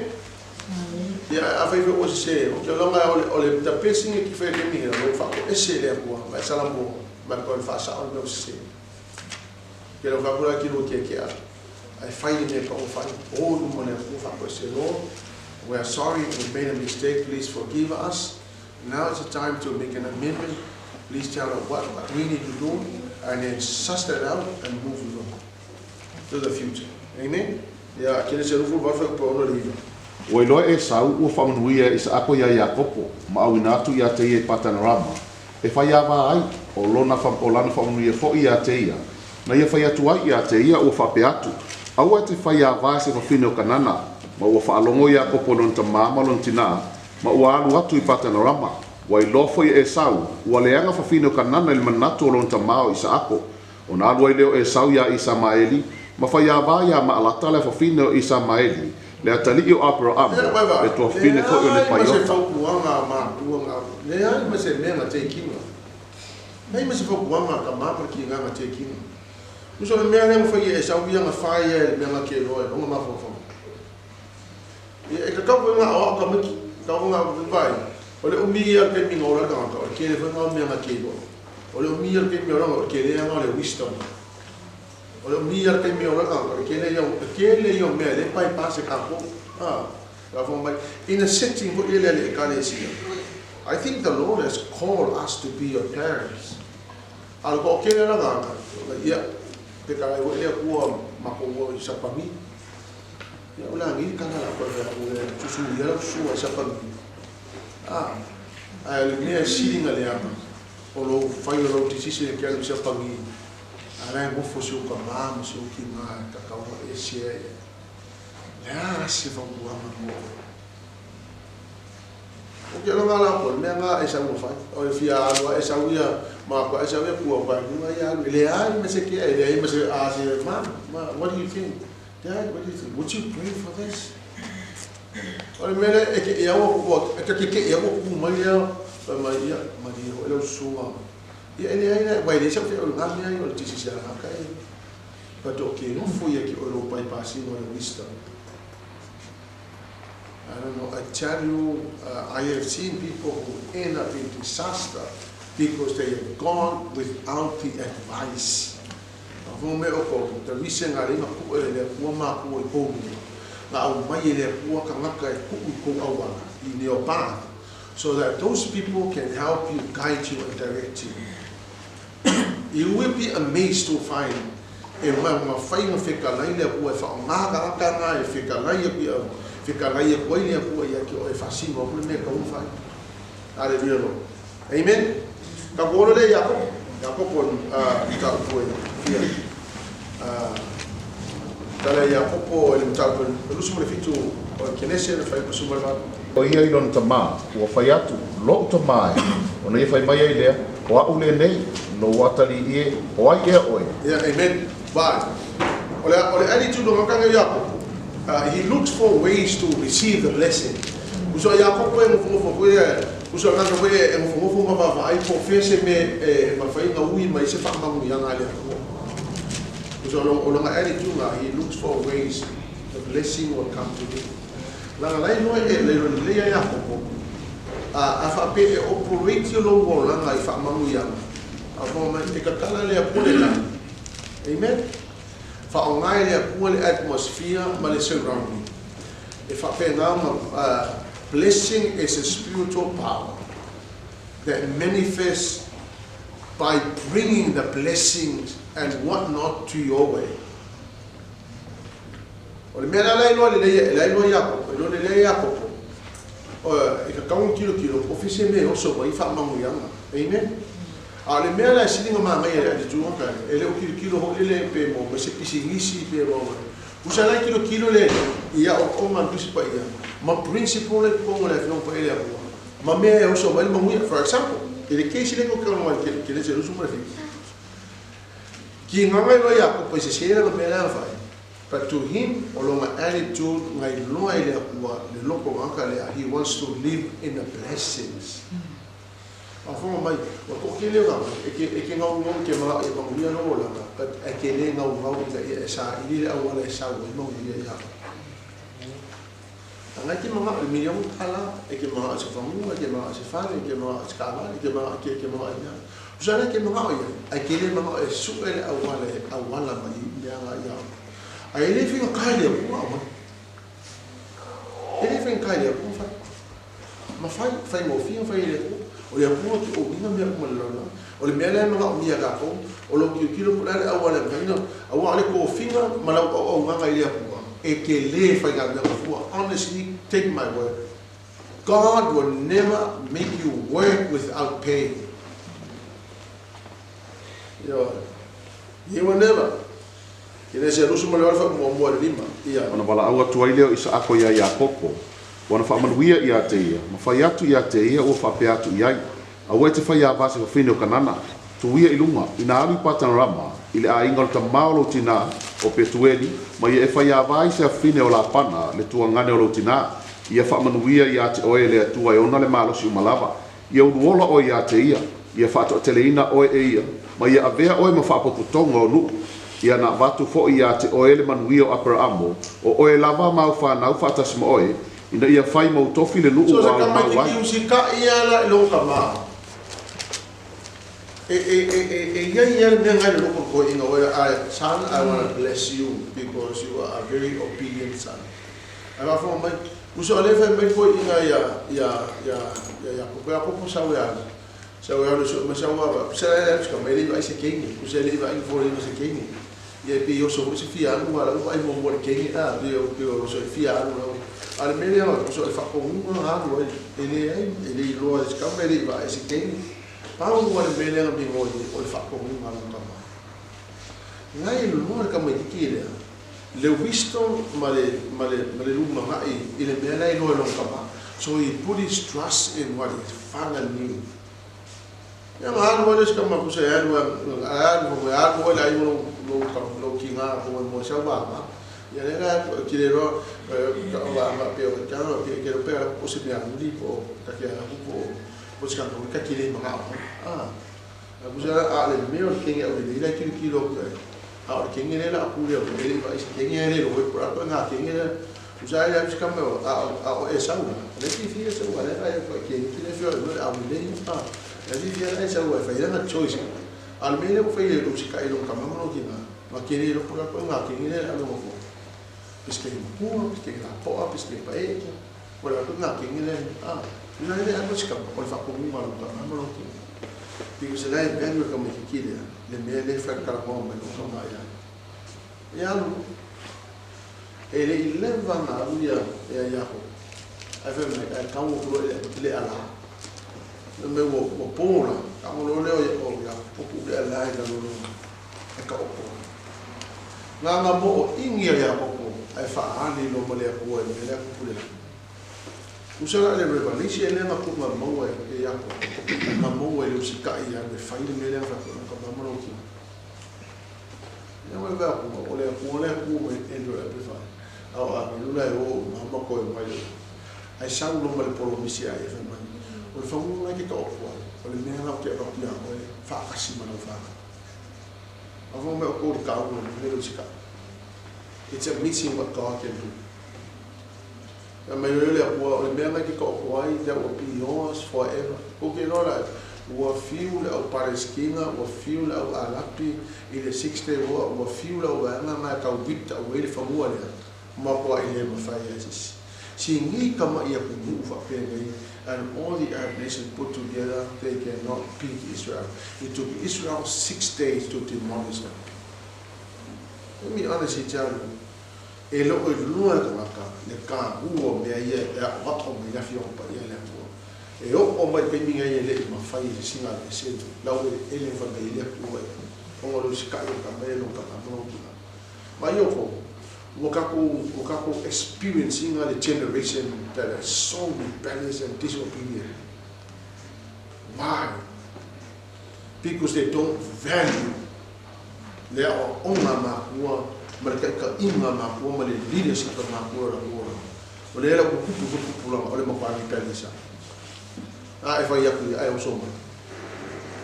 Ia, afai foi ua sese, ou te iloa o le the best thing e te fai i le taimi lena, o lou faatoese i le Atua, ma e salamua, ma e toe faasao le mea ua sese. Ke lau fai atu la ki lou keakea, ae fai le mea e tatau ona fai, o i luma o le Atua faatoese, Lord, we are sorry, we made a mistake, please forgive us, now is the time to make an amendment, please tell us what we need to do, and then suss that out and move on to the future. Amen? Ia, Kenese 28 fuaiupu e 69. Ua iloa e Esau ua faamanuia e Isaako iā Iakopo ma ʻauina atu iā te ia i Patanarama, e faiāwā ai, o lona o lana faamanuia foʻi iā te ia. Na ia fai atu ai iā te ia ua faapea atu, Aua e te faiāwā e se fafine o Kanana. Ma ua faalogo Iakopo i lona tamā ma lona tinā, ma ua alu atu i Patanarama. Ua iloa foʻi e Esau, ua leaga fafine o Kanana i le manatu o lona tamā o Isaako. Ona alu ai lea o Esau iā Isamaeli, ma faiāwā iā Maalata le fafine o Isamaeli, le atalii o Aperaamo, Ia, le tuafafine foʻi o leai ma se Nepaiota. fautuaga a matua, leai ma se mea na tekina. Leai ma se fautuaga a tama ma le kina na tekina. Tusa o le mea lea na fai e Esau ia na fai ia i le mea na ke loa e lona mafaufau. Ia, e tatau foi ona aoao tamaiti, tatau foi ona vaai, o le umi ia o le taimi na ola ai le tagata, o le tele foi lena o mea na ke loa. O le umi ia o le taimi na ola, o le tele lena o le wisdom. O le umi ia o le taimi na ola ai le tagata, o le tele ia, o le tele ia o mea e le bypass e tatou. A, faafofoga mai, ina setting foi lele a le Ekalesia, I think the Lord has called us to be your parents. A o le toatele la tagata, ia, pe talai foi le Atua matou i Sapani. Ia, o le a nei le tala o le a toe fai atu e susu ia lau susu ai Sapani. A, ae o le mea e sili ona leaga, o lou fai o lau decision e te alu i Sapani, a la e nofo si ou tama ma si ou tina e tatau ona e share i ai. Le a se fautuaga mo oe? O ke aloga la ko le mea nga e sau fai. O le fia alu e sau ia ma ko e sau ia kua pa lunga ia alu. Le ai ma se ke le ai ma se a se ma ma what do you think? Dad, what do you think? Would you pray for this? O le mea lea e ke e aua ku e ke ke e aua ku mai ia fai mai ia ma ni ho le usunga. Ia e le ai la wai le sau fe o nga mea ia o le tisi se ala ka e. But o ke nofo ia ki o lo pai pasino le wisdom. I don't know, I tell you, I have seen people who end up in disaster because they have gone without the advice. A me o ko the reason nga le ku e le Atua makua i kou luma. Na aumai e le Atua tagata e tuu i kou auala in your path so that those people can help you, guide you and direct you. You will be amazed to find e mafai ona fetalai le Atua e faaaoga tagata na e fetalai aku ia fetalai aku ai le Atua ia te oe e faasino aku le mea e tatau ona fai. Hallelujah Lord. Amen. Ka ku ono le Iakopo. Iakopo mataupu e fia. Tala Iakopo i le mataupu e 27 o le Kenese le fuaiupu 18. O ia i lona tamā, ua fai atu, Loʻu tamā e, ona ia fai mai ai lea, O aʻu lenei, lou atalii e, o ai ea ʻoe? Yeah, amen. Vai. O le attitude o ngakanga Iakopo. He looks for ways to receive the blessing. Uso Iakopo e ngofo ngofo koe uso ngaka koe e ngofo ngofo ma vaavaai po o fea se mea e mafai ona ui mai se faamanuiaga a le Atua. Uso o lona attitude na, he looks for ways the blessing will come to him. Laga lai loa e le lelei a Iakopo a faapea e operate lou olaga i faamanuiaga. A faafofoga mai e tatala le Atua le lagi. Amen. Faaaoga e le Atua le atmosphere ma le surrounding. E faapena ma blessing is a spiritual power that manifests by bringing the blessings and what not to your way. O le mea la la iloa lelei e la iloa Iakopo, e iloa lelei e Iakopo, e tatau ona tilotilo po o fea se mea e oso mai ai faamanuiaga. Amen. A o le mea la e sili ona manaia i le attitude ka, e le o tilotilo foi lele pe maua mai se pisinisi pe maua mai. Usa la e tilotilo le i aoaoga a le Tusi Paia ma principle e i totonu o le Afioga Paia le Atua ma mea e oso mai le manuia. For example, i le case lea tou te talanoa ai i le Kenese 27, Kigaga iloa Iakopo i sese lana mea lea na fai. But to him, o lona attitude na iloa e le Atua le loto tagata lea, he wants to live in the blessings. Faafofoga mai, ua toatele o tagata e te e te gaugau i te manao ia manuia lou olaga, but ae te le gaugau ina ia e saili le auala e sau ai manuia ia oe. Leaga e te manao i le miliona tala, e te manao i se fanua, e te manao i se fale, e te manao i se kaavale, e te manao i te, e te manao i mea. Tusa lea e te manao i ai, ae te le manao e sue le auala e auala mai i mea nga ia oe. Ae e le faigata i le Atua aumai. E le faigata i le Atua fai. Ma fai, faigofie ona fai e le Atua. O le Atua te uiga mea uma i le lalolagi. O le mea lea e manaomia e tatou, o lou tilotilo po o le a le auala e mafai ona, aua o le tofiga ma lau auaunaga i le Atua, e te le faigaluega fua. Honestly, take my word, God will never make you work without pay. Ioe. He will never. Kenese 28 fuaiupu 1 i le 5. Ia. Ona valaau atu ai lea o Isaako iā Iakopo, ua na faamanuia ia te ia, ma fai atu ia te ia ua faapea atu i ai, Aua e te fai avā se fafine o Kanana, tuu ia i luga, ina alu i Patanarama, i le aiga o le tamā o lou tinā, o Petueli, ma ia e fai avā ai se afafine o Lapana, le tuagane o lou tinā. Ia faamanuia ia te oe e le Atua e ona le malosi uma lava. Ia uluola oe ia te ia, ia faatoateleina oe e ia, ma ia avea oe ma faapotopotoga o nuu. Ia na avatu foi ia te oe le manuia o Aperaamo, o oe lava ma au fanau faatasi ma oe, ina ia fai ma ou tofi le nuu So se ua alomau tamaititi ai. usitai lava la i lou tama, e, e, e, e, e iai lava le mea nga i le loko o le toeaina oe, I, son, I wanna bless you because you are a very obedient son. Ae faafofoga mai, uso, o lea e fai mai le toeaina ia, ia, ia, ia Iakopo, Iakopo sau e alu, sau e alu e sue mai sau ava, se la e alu se tama e le i vaai se keine, uso e le i vaai ni foliga o se keine. Ia e pei e oso foi se fia alu a lau vaai muamua i le keine a, pei e oso e fia alu lau. A o le mea lea o le faatonuga na alu ai, e leai, e le iloa e se tama e le i vaai i se keine. Pau lava le mea lea na migoi ai, o le faatonuga a lona tama. Na e loa le tamaitiiti lea, le wisdom ma le, ma le, ma le lumanai i le mea la e iloa e lona tama. So he put his trust in what his father knew. Ia na alu ai le isi tama pusa e alu a alu fai mai alu oe le aiga o lou lou tina po o moe sau mama. Ia lea la ki le roa ka o la ma pe o ka pe ke pe o se mea nui po ka ke a po po se ka ka ki le manga o. Ah. A pusa a le mea o le kenge au le ila ki ki lo ka. A o le kenge le la ku le o le va isi kenge le lo po a nga kenge le. Pusa ai a ka me a o e sau. Le ki fi e sau le ai ko kenge ki le fi o le a le a. E fia e sau e fai lana choice. A le mea lea ua fai e usikai i lona tama ma lona tina. Ma ke le loko la ko nga ke le alo mo. Pis ke makua, pis ke lapoa, pis ke pae. O le ko nga ke le ah. Ina le alo sika o le fa ko ma lo ka ma lo ki. Because le value ka me ki le le me le fa ka mo me ko ma ya. Ya lu. E le ileva na alu ia ia ia ko. Ai fa me ai ka mo ko le le ala. Le me wo wo pola ka mo lo le o ya o ku le ala i ka lo e ka opo. Ngā ngā mo o ingi ia koko ai whaani lo ma le akua e mele aku pule. Usala le revelation e le ngā ku ngā maua e ia ko. Ngā maua e le usikai ia me whai le mele ngā whakuna ka mama lo ki. Ia wai wea ku o le akua le akua me e lo e pe whai. Au a me lula e o mama ko e mai. Ai sau lo ma le polo misi ai e whai mai. O le whangunga ke ka opo ai. O le mea ngau te aroki a oe whaakasi mana whaka. It's amazing what God can do. That will be yours forever. Okay, Lord, ua fiu le au Palestina, ua fiu le au Arapi, i le 6 day war, ua fiu le au vaega na tau vita ua i le fanua lea, ma koa i le mafai ai sisi. Si ngi kama ia ku nu'u faapenei, and all the Arab nations put together, they cannot beat Israel. It took Israel 6 days to demolish them. Let me honestly tell you, e loo i lua tagata le kaua mea ia e aʻoaʻo mai le afioga paia le Atua. E oo mai taimi ai e leʻi mafai e sesiga le selu, lau ele fai le Atua e. Ona lo sikaʻi o ka mai lo ka ka Ma ia ko, ua kakou experiencing the generation that is so rebellious and disobedient. Why? Because they don't value le aʻoaʻoga makua ma le taʻitaʻiga makua ma le leadership a makua la kua. O le ela kupu kupu pulaga o le makuā rebellious a e fai aku ai o so mai.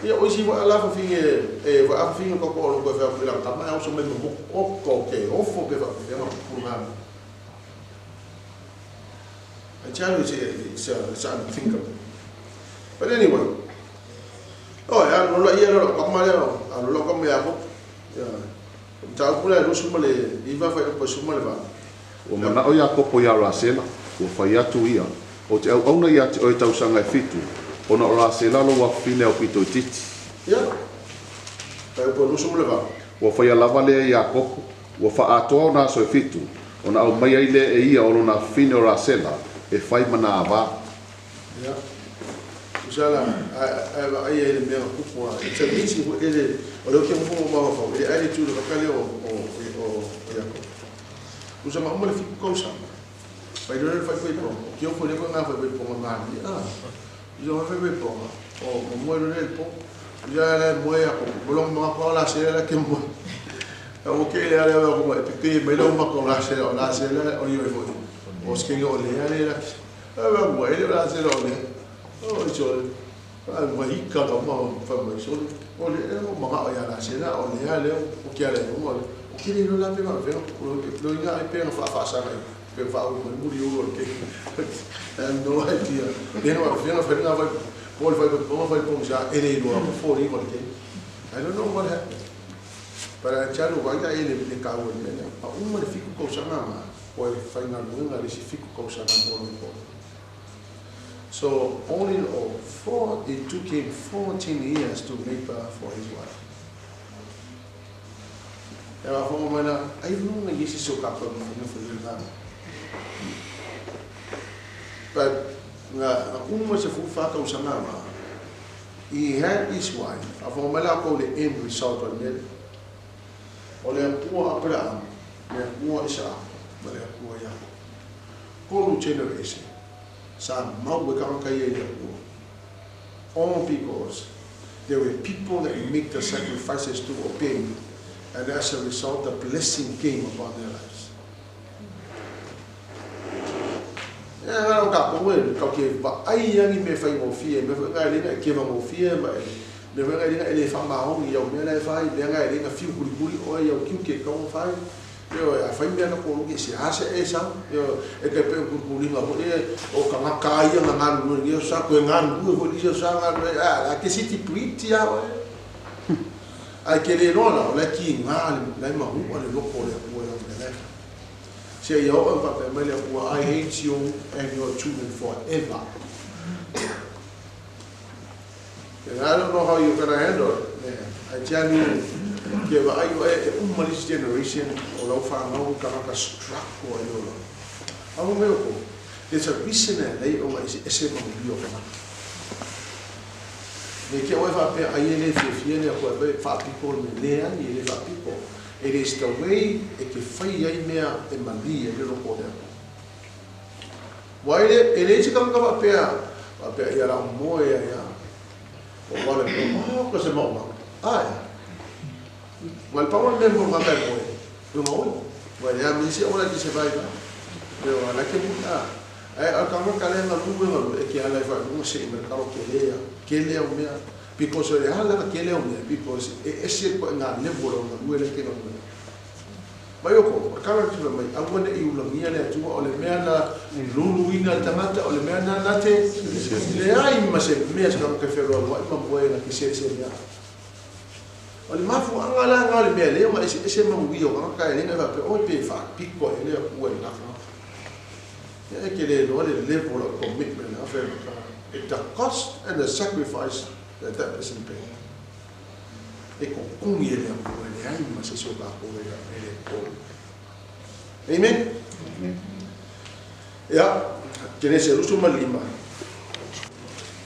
Ia o isi wa ala fa finge e wa afa finge ko ko lo ko fa ku la kama e o so mai mo o ko ke ofo pe fa fe ma pulaga. I tell you, it's unthinkable. But anyway, oh, ya, lo la ia lo ka ma le, a lo ka me ya ko. Ya. Ta ku le lu su ma le i va fa ko su ma le va. Ua manaʻo Iakopo iā Rasela, ua fai atu ia, ou te auauna iā te oe tausaga e 7, ona o Rasela lou afafine aupito itiiti. Ya. Ta ko lu su ma le va. Ua faia lava lea e Iakopo, ua faaatoa ona aso e 7, ona aumaia ai lea e ia o lona afafine o Rasela, e fai ma na avā. Ya. Usala a a ai ai le mea kupu a. It's amazing ko ele o le ke mo ma fa ele ai tu le ka le o ya ko. Usa ma mo le fiku kausa. Fai le fai fai po. Ki o fo le ko nga fai fai po ma ni. Ah. Usa ma fai fai po. O mo mo le po. Usa le mo ya ko. Mo lo ma ko la se la ke mo. O ke le ale o ko e pe me lo ma ko la se o la se la o yo fo. O skenga o le ale la. A mo ele la se o le. O so a ma hika ka ma fa mai so o le e mo ma o ya la se la o le ale o ke ale o le o ke le la pe ma ve o lo inga ai pe fa fa sa ngai pe fa o mo muri o ke. I have no idea. Pe no fe no fe no fa po fa po fa po ja ele lo fo ri o ke. I don't know what happened. But I tell you why ele le ka o le a uma le fiku ko sa ma o e fa nga nga le si fiku ko sa ma mo. So all in all, it took him 14 years to labor for his wife. E wa fo mana ai lu ngi si so ka ko mo fo le na. But nga uma se fu fa ka usanga ma. He had his wife. A fo mala ko le end result o le. O le pua Abraham, le pua Isaac, ma le pua Jacob. Kolu generation sa mau e ka ia le Atua. All because there were people that make the sacrifices to obey, and as a result, the blessing came upon their lives. Ia ngā ka ko we ka ke ba ai yangi me fai mo fie me fai ngai lenga ke ma mo fie ma me fai ngai lenga ele fa ma hongi ia me la fai me ngai lenga fiu kuri kuri o ia kiu ke ka fai yo a fai mea na ko ke se ase e sa yo e ke pe ku ku linga ho e o ka nga ka ia nga nga lu ni sa ko nga lu ho ni sa nga lu a la ke si ti puiti a o. Ae e te le iloa la, o la e kiga le, la e manu'a le loko o le Atua i lau mea la e fai. Seia oo ina faapea mai le Atua, I hate you and your children forever. And I don't know how you're gonna handle it. I tell you, ke vaai oe e uma le isi generation o lau fanau tagata struggle ai le olaga. Aua mai outou, there's a reason e alai ona eseese manuia o tagata. Ne ke oe faapea ai e le fiafia le Atua e faapito le mea. Leai, e le faapito. It is the way e te fai ai mea e malie ai le loko o le Atua. Ua e le, e leai se tagata faapea, faapea ia lau moe ia ia. O wale mo, oh, ka se maumau. Ae. Ua le pau le mea mo ngaka e moe. Lunga oi. Ua le a misi o la ki se vai va. Le o ala ke mu a. Ae o ka ngaka le nga lu nga lu e ke ala e fa lunga se i me kalo ke le ya. Ke le o mea. Because o le ala ke le o mea. Because e ese ko nga level o nga lu e le ke nga lu. Mai o ko, o le kala atu mai, aua ne i ulagia le Atua, o le mea na luluina le tagata, o le mea na na te leai ma se mea se tagata e feloaloai ma moe na te selesele ai. O le mafuaaga la lena o le mea lea ua eseese manuia o tagata e le na faapea, oi pe faapito ai le Atua i lena tagata. Ia e te le iloa le level of commitment a fea the cost and the sacrifice that that person paid. E kokogi e le Atua, e leai ma se isi o tatou e le kokogi. Amen? Amen. Ia, Kenese 25.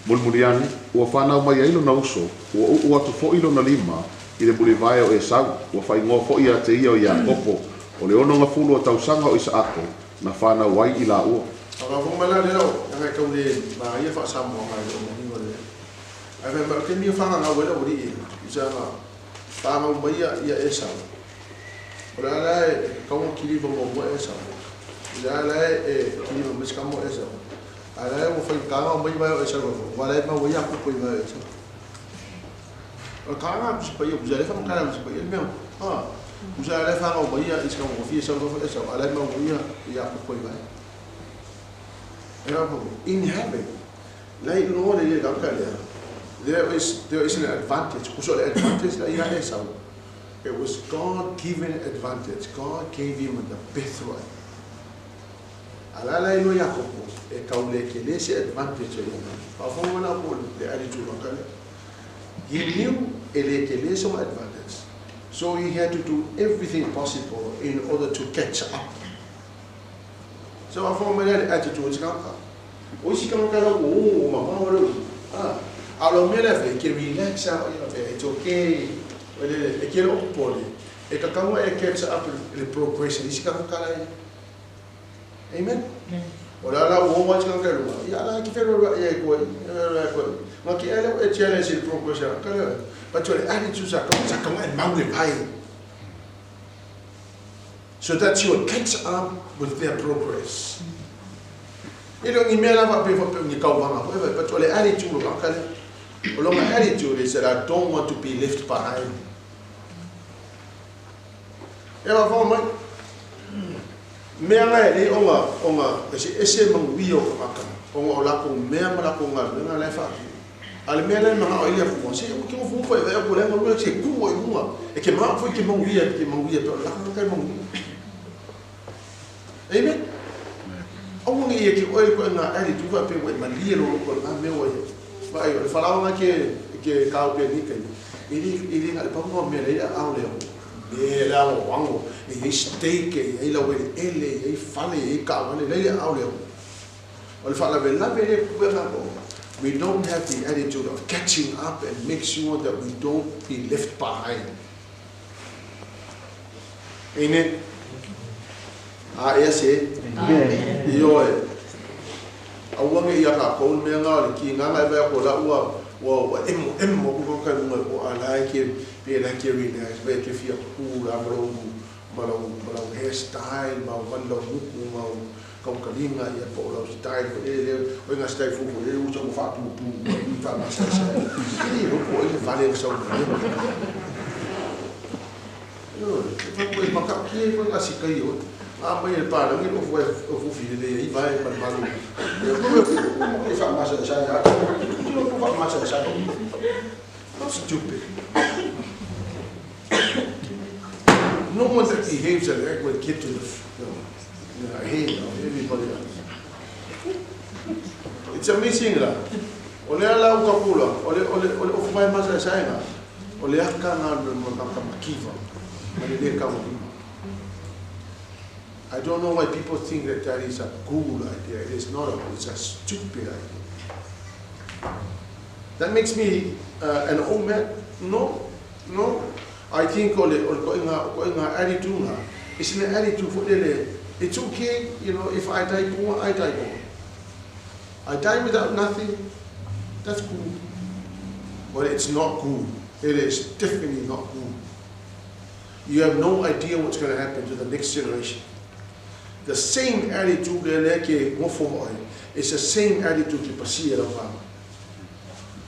Mulimuli ane, ua fanau mai ai lona uso, ua uu atu foi lona lima i le mulivae o Esau, ua faaigoa foi ia te ia o Iakopo, o le 60 o tausaga o Isaako, na fanau ai i laua. A faafofoga mai la lea lau leaga e tau le manaia faa-Samoaga e le o manino lelei. Ae fai mai, o le taimi e fagagau ai le aualii ia, i saga fanau mai ia Esau, o le a la e tatau ona kiliva muamua Esau, i le a la e kiliva mai si kama o Esau, a la e ua faigata ona omai vae o Esau i fafo, aua o la e mau ai Iakopo i vae o Esau. O le tagata a Tusi Paia, tusa lea e faamatala e Tusi Paia le mea, a, tusa la e fanau mai i si kama ua fia sau i fafo Esau, a la e mau ai Iakopo i vae. E in heaven, La i luga o le tagata lea, there is, there is an advantage. Kusa o le advantage la ia Esau. It was God given advantage. God gave him the birthright. A la la i lua Iakopo, e tau le kele se advantage o ia mea. Faafofoga mai la po le attitude o lea. He knew e le kele se advantage. So he had to do everything possible in order to catch up. So faafofoga mai la le attitude o se tagata. O isi tagata la ua ō mamao le ulu. A, a o lau mea lea fai, e ke relax lava ia faapea, it's okay. O le, e ke le o popole, e tatau ona e catch up i le progression i isi tagata la e i ai. Amen? O le a la ua ō ai isi tagata i luga, ia la e ke feloaloai ai koe i, feloaloai ai koe i. Ma ke ea lea ua e challenge i le progression a ka lea, but o le attitude sa tatau, sa tatau ona e mau e vae. So that you will catch up with their progress. E le o ni mea lava pe faapea o ni kauvaga foi vai, but o le attitude o tagata lea. O lona attitude is that I don't want to be left behind. E faafofoga mai. Mea na e lei ona, ona eseese manuia o tagata, ona o latou mea ma latou galuega la e faatino. A o le mea la e manao ai le Atua, se ua ke nofonofo e vaai atu o lea galue se tu ai i luga, e ke manao foi ke manuia, ke manuia pea o le laka e manuia. Amen? Aua ne i e ke oe koe ngā attitude faapea ua e malie lo loko i ngā mea ua i ai. Vaai, o le falaoa ke, ke kao pea nei taimi, e le, e le na o le pau lena o mea lea i aao le ao. Le, le agoago, e i ai steak, e i ai laueleele, e i ai fale, e i ai taavale, leai le aao le ao. O le faalavelave lea e tupu ai tatou, we don't have the attitude of catching up and make sure that we don't be left behind. Amen. A ea se? Amen. Ioe. Aua ne i ia tatou le mea lena o le kigaga e vaai atu o la ua ua ua emo emo atu tagata i luga i o a la e ke pe la ke relax pe ke fia cool a ma lou ma lau ma lau hair style ma au vali lau muku ma au kaukaliga ia po o lau style foi lele lea o ina style fou foi lele ua sau ua faapupu mai i faamasaesae e le iloa po o ai le vale na sau mai ai. Ioe, e fai koe matautia ai koe ngā sikai oe. Ngā mai e le pālangi le ofu e fufi lelei ai vae ma le malu. E koe e faamasaesae a tino ko faamasaesae. Not stupid. No one that behaves like that will get to the head of everybody else. It's amazing la. O le ala u kapula, o le ofu mai masa e saenga, o le aka ngā le ka makiva, ma le le ka lima. I don't know why people think that that is a cool idea. It is not it's a stupid idea. That makes me an old man? No, no. I think o le ko inga attitude nga. It's an attitude for le, it's okay, you know, if I die poor, I die poor. I die without nothing, that's cool. But it's not cool. It is definitely not cool. You have no idea what's going to happen to the next generation. The same attitude le le ke ngofo moi, it's the same attitude ke pasia la wama.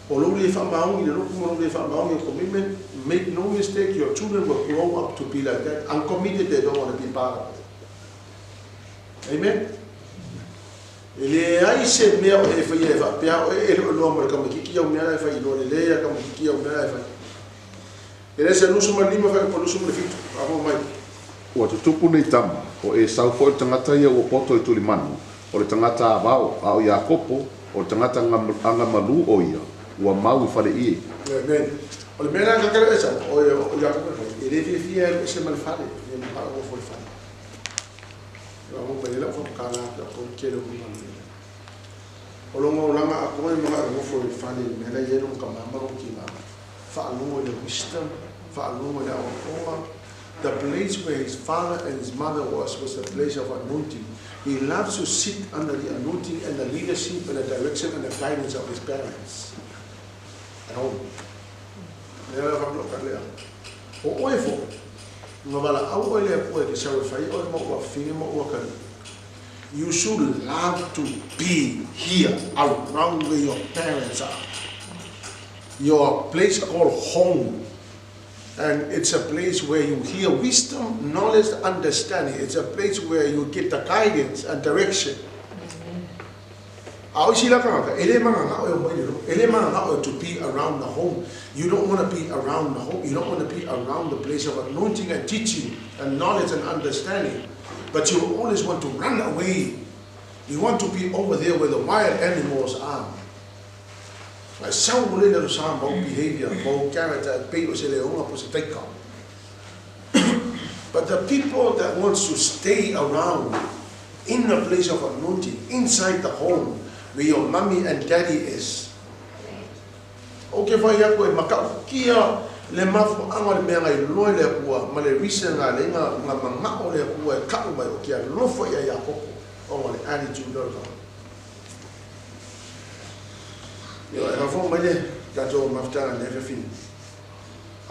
O lo le wha maungi, le loku mo le wha maungi commitment, make no mistake, your children will grow up to be like that. Uncommitted, they don't want to be part of it. Amen? E le ai se mea o e whai e wha pea o e lo loa mo le kamakiki au mea e whai lo le lea kamakiki au mea e whai. E le se lusu ma lima whai pa lusu ma le fitu. A mai. Ua tutupu nei tama, o e sau foi le tagata ia ua poto i tulimanu, o le tagata avao, a o Iakopo, o le tagata anga malu o ia, ua mau i fale ie. Amen. O le mea la kakele e sau, o Iakopo e le fia fia e se ma le fale, e le maa o fo le fale. O mo pa ela fo kala ka ko kele o ma le. O longa o langa a koe mga e ngofo i fale, me la ye ka mama ro ki mama. Fa alongo le wisdom, fa alongo le aoa. The place where his father and his mother was the place of anointing. He loves to sit under the anointing and the leadership and the direction and the guidance of his parents at home. You should love to be here around where your parents are. Your place called home. And it's a place where you hear wisdom, knowledge, understanding. It's a place where you get the guidance and direction. To be around the home. You don't want to be around the home. You don't want to be around the place of anointing and teaching and knowledge and understanding. But you always want to run away. You want to be over there where the wild animals are. Behavior, character, but the people that wants to stay around in the place of anointing, inside the home where your mommy and daddy is. Okay, fa ia koe makaukia le mafu anga le mea ngai loe le akua, ma le risa ngā le ngā mangao le akua e kau mai o kia lofo ia Iakopo, o ngā le attitude o le. I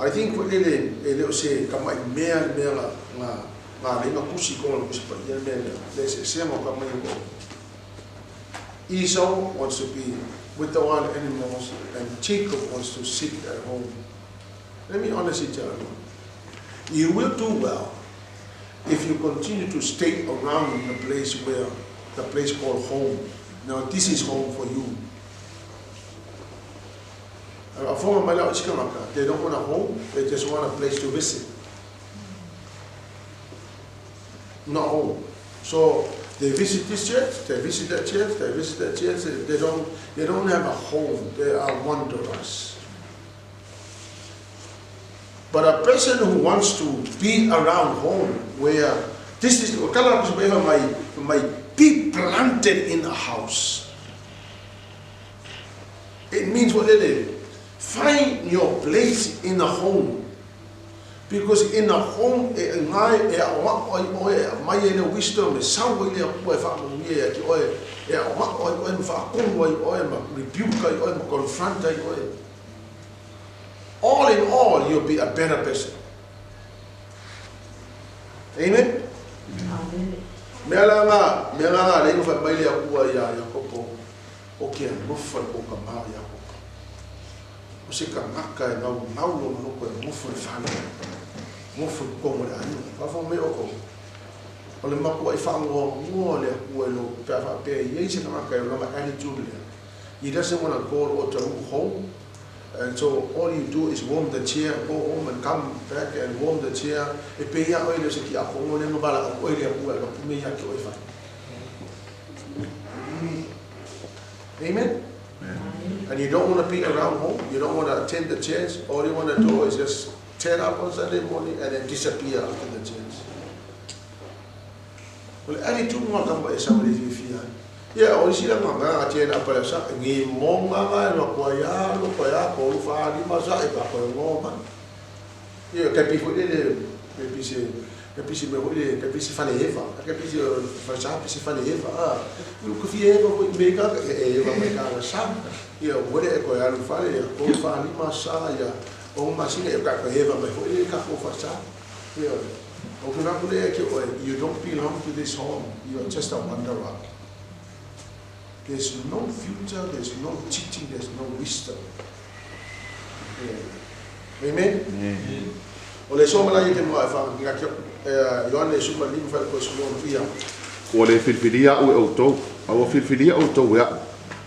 think what le le o se ka mai mea mea nga nga le nga kusi ko le kusi pa ia mea le se se mo ka mai ko. Esau wants to be with the wild animals and Jacob wants to sit at home. Let me honestly tell you, you will do well if you continue to stay around the place where the place called home. Now this is home for you. They don't want a home, they just want a place to visit. Not home. So they visit this church, they visit that church, they visit that church, they don't have a home, they are wanderers. But a person who wants to be around home, where this is might be planted in a house. It means what it is. Find your place in the home. Because in the home, wisdom, confront. All in all, you'll be a better person. Amen? Amen. O se ka ngaka e ngau ngau lo manoko e ngofo le whana, ngofo le kongo le aina, whawha me oko. O le makua i whangoa ngoa le akua e lo pea whaapea i ei se ka ngaka e o langa attitude lea. He doesn't want to go or to home, And so all you do is warm the chair, go home and come back and warm the chair. E pe ia oi le se ki a kongo le mabala o oi le apua e ka pume ia ki oi whai. Amen? Amen? And you don't want to be around home, you don't want to attend the church, all you want to do is just turn up on Sunday morning and then disappear after the church. O le attitude nga kamba e sa le fifia. Ia, o isi la nga nga tiena apa le sa, ngi monga nga lo kwa ya, lo kwa ya, ko lu fa li ma sa e ka ko ngo ma. Ia, ka pi fo le le pi se ka pi se me ho le ka pi se fa le eva, ka pi se fa sa pi se fa le eva. Ah, lu ku fi eva ko me ka e eva me ka la sa. Ia, o le ko ya lu fa le ko fa li ma sa ia. O ma sine e ka ko eva me ho le ka ko fa sa. Ia, you don't belong to this home. You are just a wanderer. There's no future, there's no teaching, there's no wisdom. Yeah. Amen? Amen. O le soma la ye te mua e wha, Ioane suma lima whae koe suma ia. Ua le filifilia au e outou, a ua filifilia outou e a'u.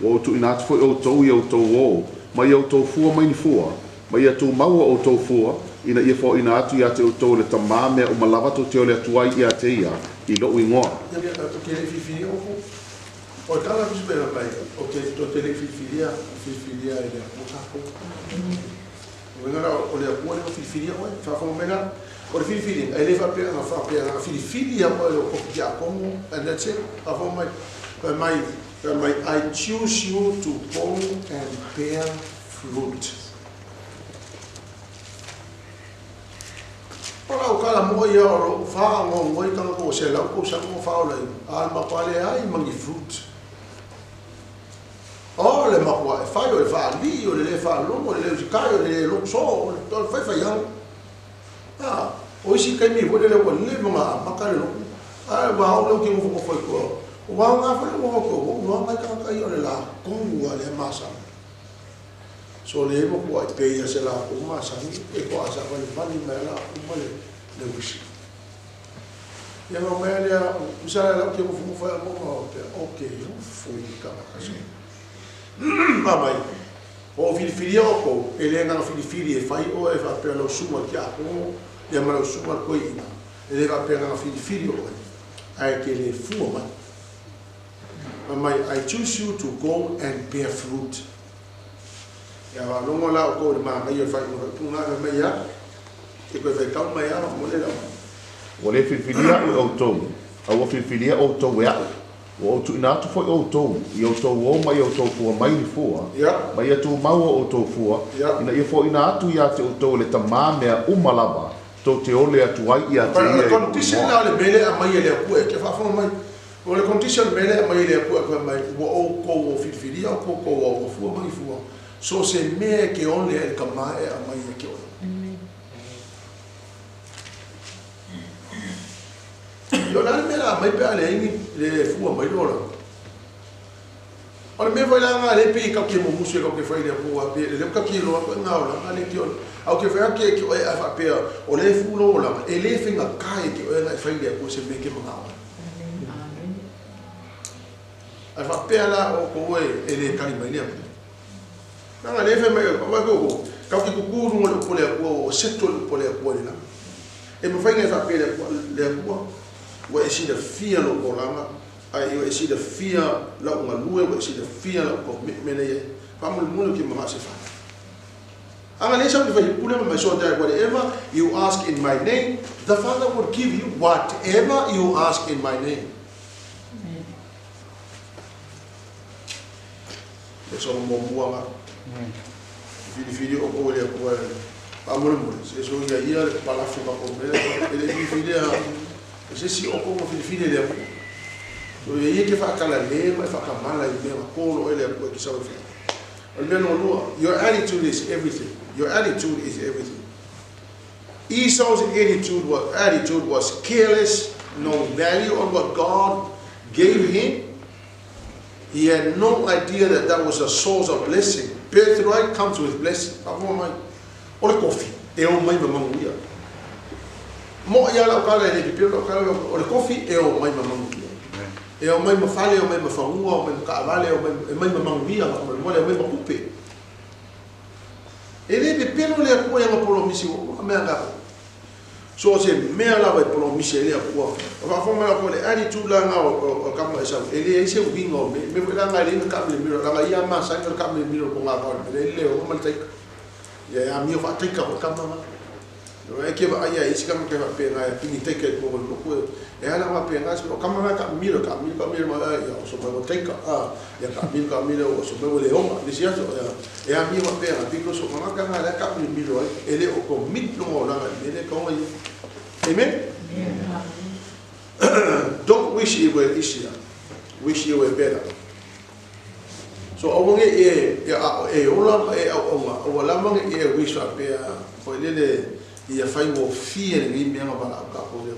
Ua ou tuuina atu foi outou i outou ō, ma ia outou fua mai ni fua, ma ia tumau o outou fua, ina ia foaiina atu ia te outou e le Tamā mea uma lava tou te ole atu ai ia te ia i lo'u igoa. Ia o te le filifilia o O le tala kusi pera mai, o te to te le filifilia, filifilia e le Atua tākou. O ngara o le Atua le filifilia oe, whaafonga mai la. O le filifilia, e le whaapea nga whaapea nga filifilia oe o koki ki a kongo, and that's it. Whaafonga mai, wha mai, wha mai, I choose you to go and bear fruit. O lau kala mo ia o lo wha ngo ngoi tanga ko se lau ko sa ngo wha o le a ma pale ai mangi fruit. O le makua e whai o le wha li o le le wha longo le le usikai o le le loko so o le whai whai hang. Ah, o isi kai mi le le wa le mga maka le loko. A wa o le ki ngo fo fo ko. O wa nga fo le ngo ko o wa nga ka ka i o le la kongu a le masa. So le mo ko ai pe ia se la ko masa ni e ko asa ko le mani me la ko ma le le wisi. Ia mo me le usa la ki mo fo fo mo mo pe okay o fo i ka ka so. Ma mai. O filifilia o ko e le nga filifili e fai o e fa pe lo suma ki a ko ia ma lo suma ko ina. E le fa pe nga filifili o ai ke le fua mai. Ma mai I choose you to go and bear fruit. Ia wa longo la o ko le ma ngai fai mo punga me mai ia e koe fai kau mai ia mo le la. Ua le filifilia a'u e outou, a ua filifilia outou e a'u. Ua ou tuuina atu foi outou i outou ō ma ia outou fua mai ni fua, ma ia tumau o outou fua, ina ia foaiina atu ia te outou e le Tamā mea uma lava tou te ole atu ai ia te O ia le i lo'u condition igoa. la o le mele a mai e le Atua e ke whaafonga mai. O le condition mele a mai e le Atua e koe mai, ua outou o filifilia o koukou o ua fua mai fua. So se mea ke ole e le ka mae a mai e ke ole. I o le mea la mai pe a le ingi le fua mai lola. O le mea foi la nga le pe ka ke mo musu ka ke fai le pua pe le ka ke lo ko nga ola nga le ke ole. Au ke fai ke ke o e a fa pe o le fu lo ola e le finga kai ke o e nga fai le pua se me ke mga ola. A fa pe la o ko e e le kali mai le pua. Nanga le fai mai o ma ko ko ka ke ku ku le po le pua o seto le po le pua le la. E mo fai nga fa pe le pua le pua. Ua e sila fia lo kolanga, ai ua e sila fia la unga lue, ua e sila fia la uka mele ye. Fa mo mo ke mga se fa. Anga le sa fa pule ma so that whatever you ask in my name, the Father will give you whatever you ask in my name. Le so mo mua nga. Fili fili o ko le ko le. Pa mo mo se so ia ia le palafu ka ko mele le fili fili a se si o ko mo fili fili le ko. So ia ia ke fa kala le ma fa ka mala i me ko lo ele ko ki sa fi. O le no no, your attitude is everything. Your attitude is everything. Esau's attitude was careless, no value on what God gave him. He had no idea that that was a source of blessing. Birthright comes with blessing. O le kofi, e o mai mamanguia. Mo ia lau kala e le pipiro lau kala, o le kofi e o mai mamanguia. E o mai mafale, e o mai mafangua, o mai makaavale, o mai e mai mamanguia, o mai mole, o mai makupe. pepelo le Atua ia nga polomisi o mea nga. So se mea lava e polomisi e le Atua. O faafofoga mai o le attitude la nga o kama e sau. E le ai se uiga o me me la nga le na ka me miro la nga ia ma sa nga ka me miro ko nga pa le le o ma le taika. Ia ia mio fa taika o kama ma. No e ke va ia isi kama ke va pe nga pini taika ko ko ko e ala ma pe nga o kama nga ka miro ka miro ka miro ma ia o so ma taika a ia ka miro o so ma le onga ni sia so ia e a mio ma pe nga because o kama ka nga la ka miro e le o ko mit no la nga le ko ia. Amen? Yeah. Don't wish it were easier. Wish it were better. So awange e e ola e aonga o la mange e wish a pe fo le ia fai mo fie ni me nga bala ka ko le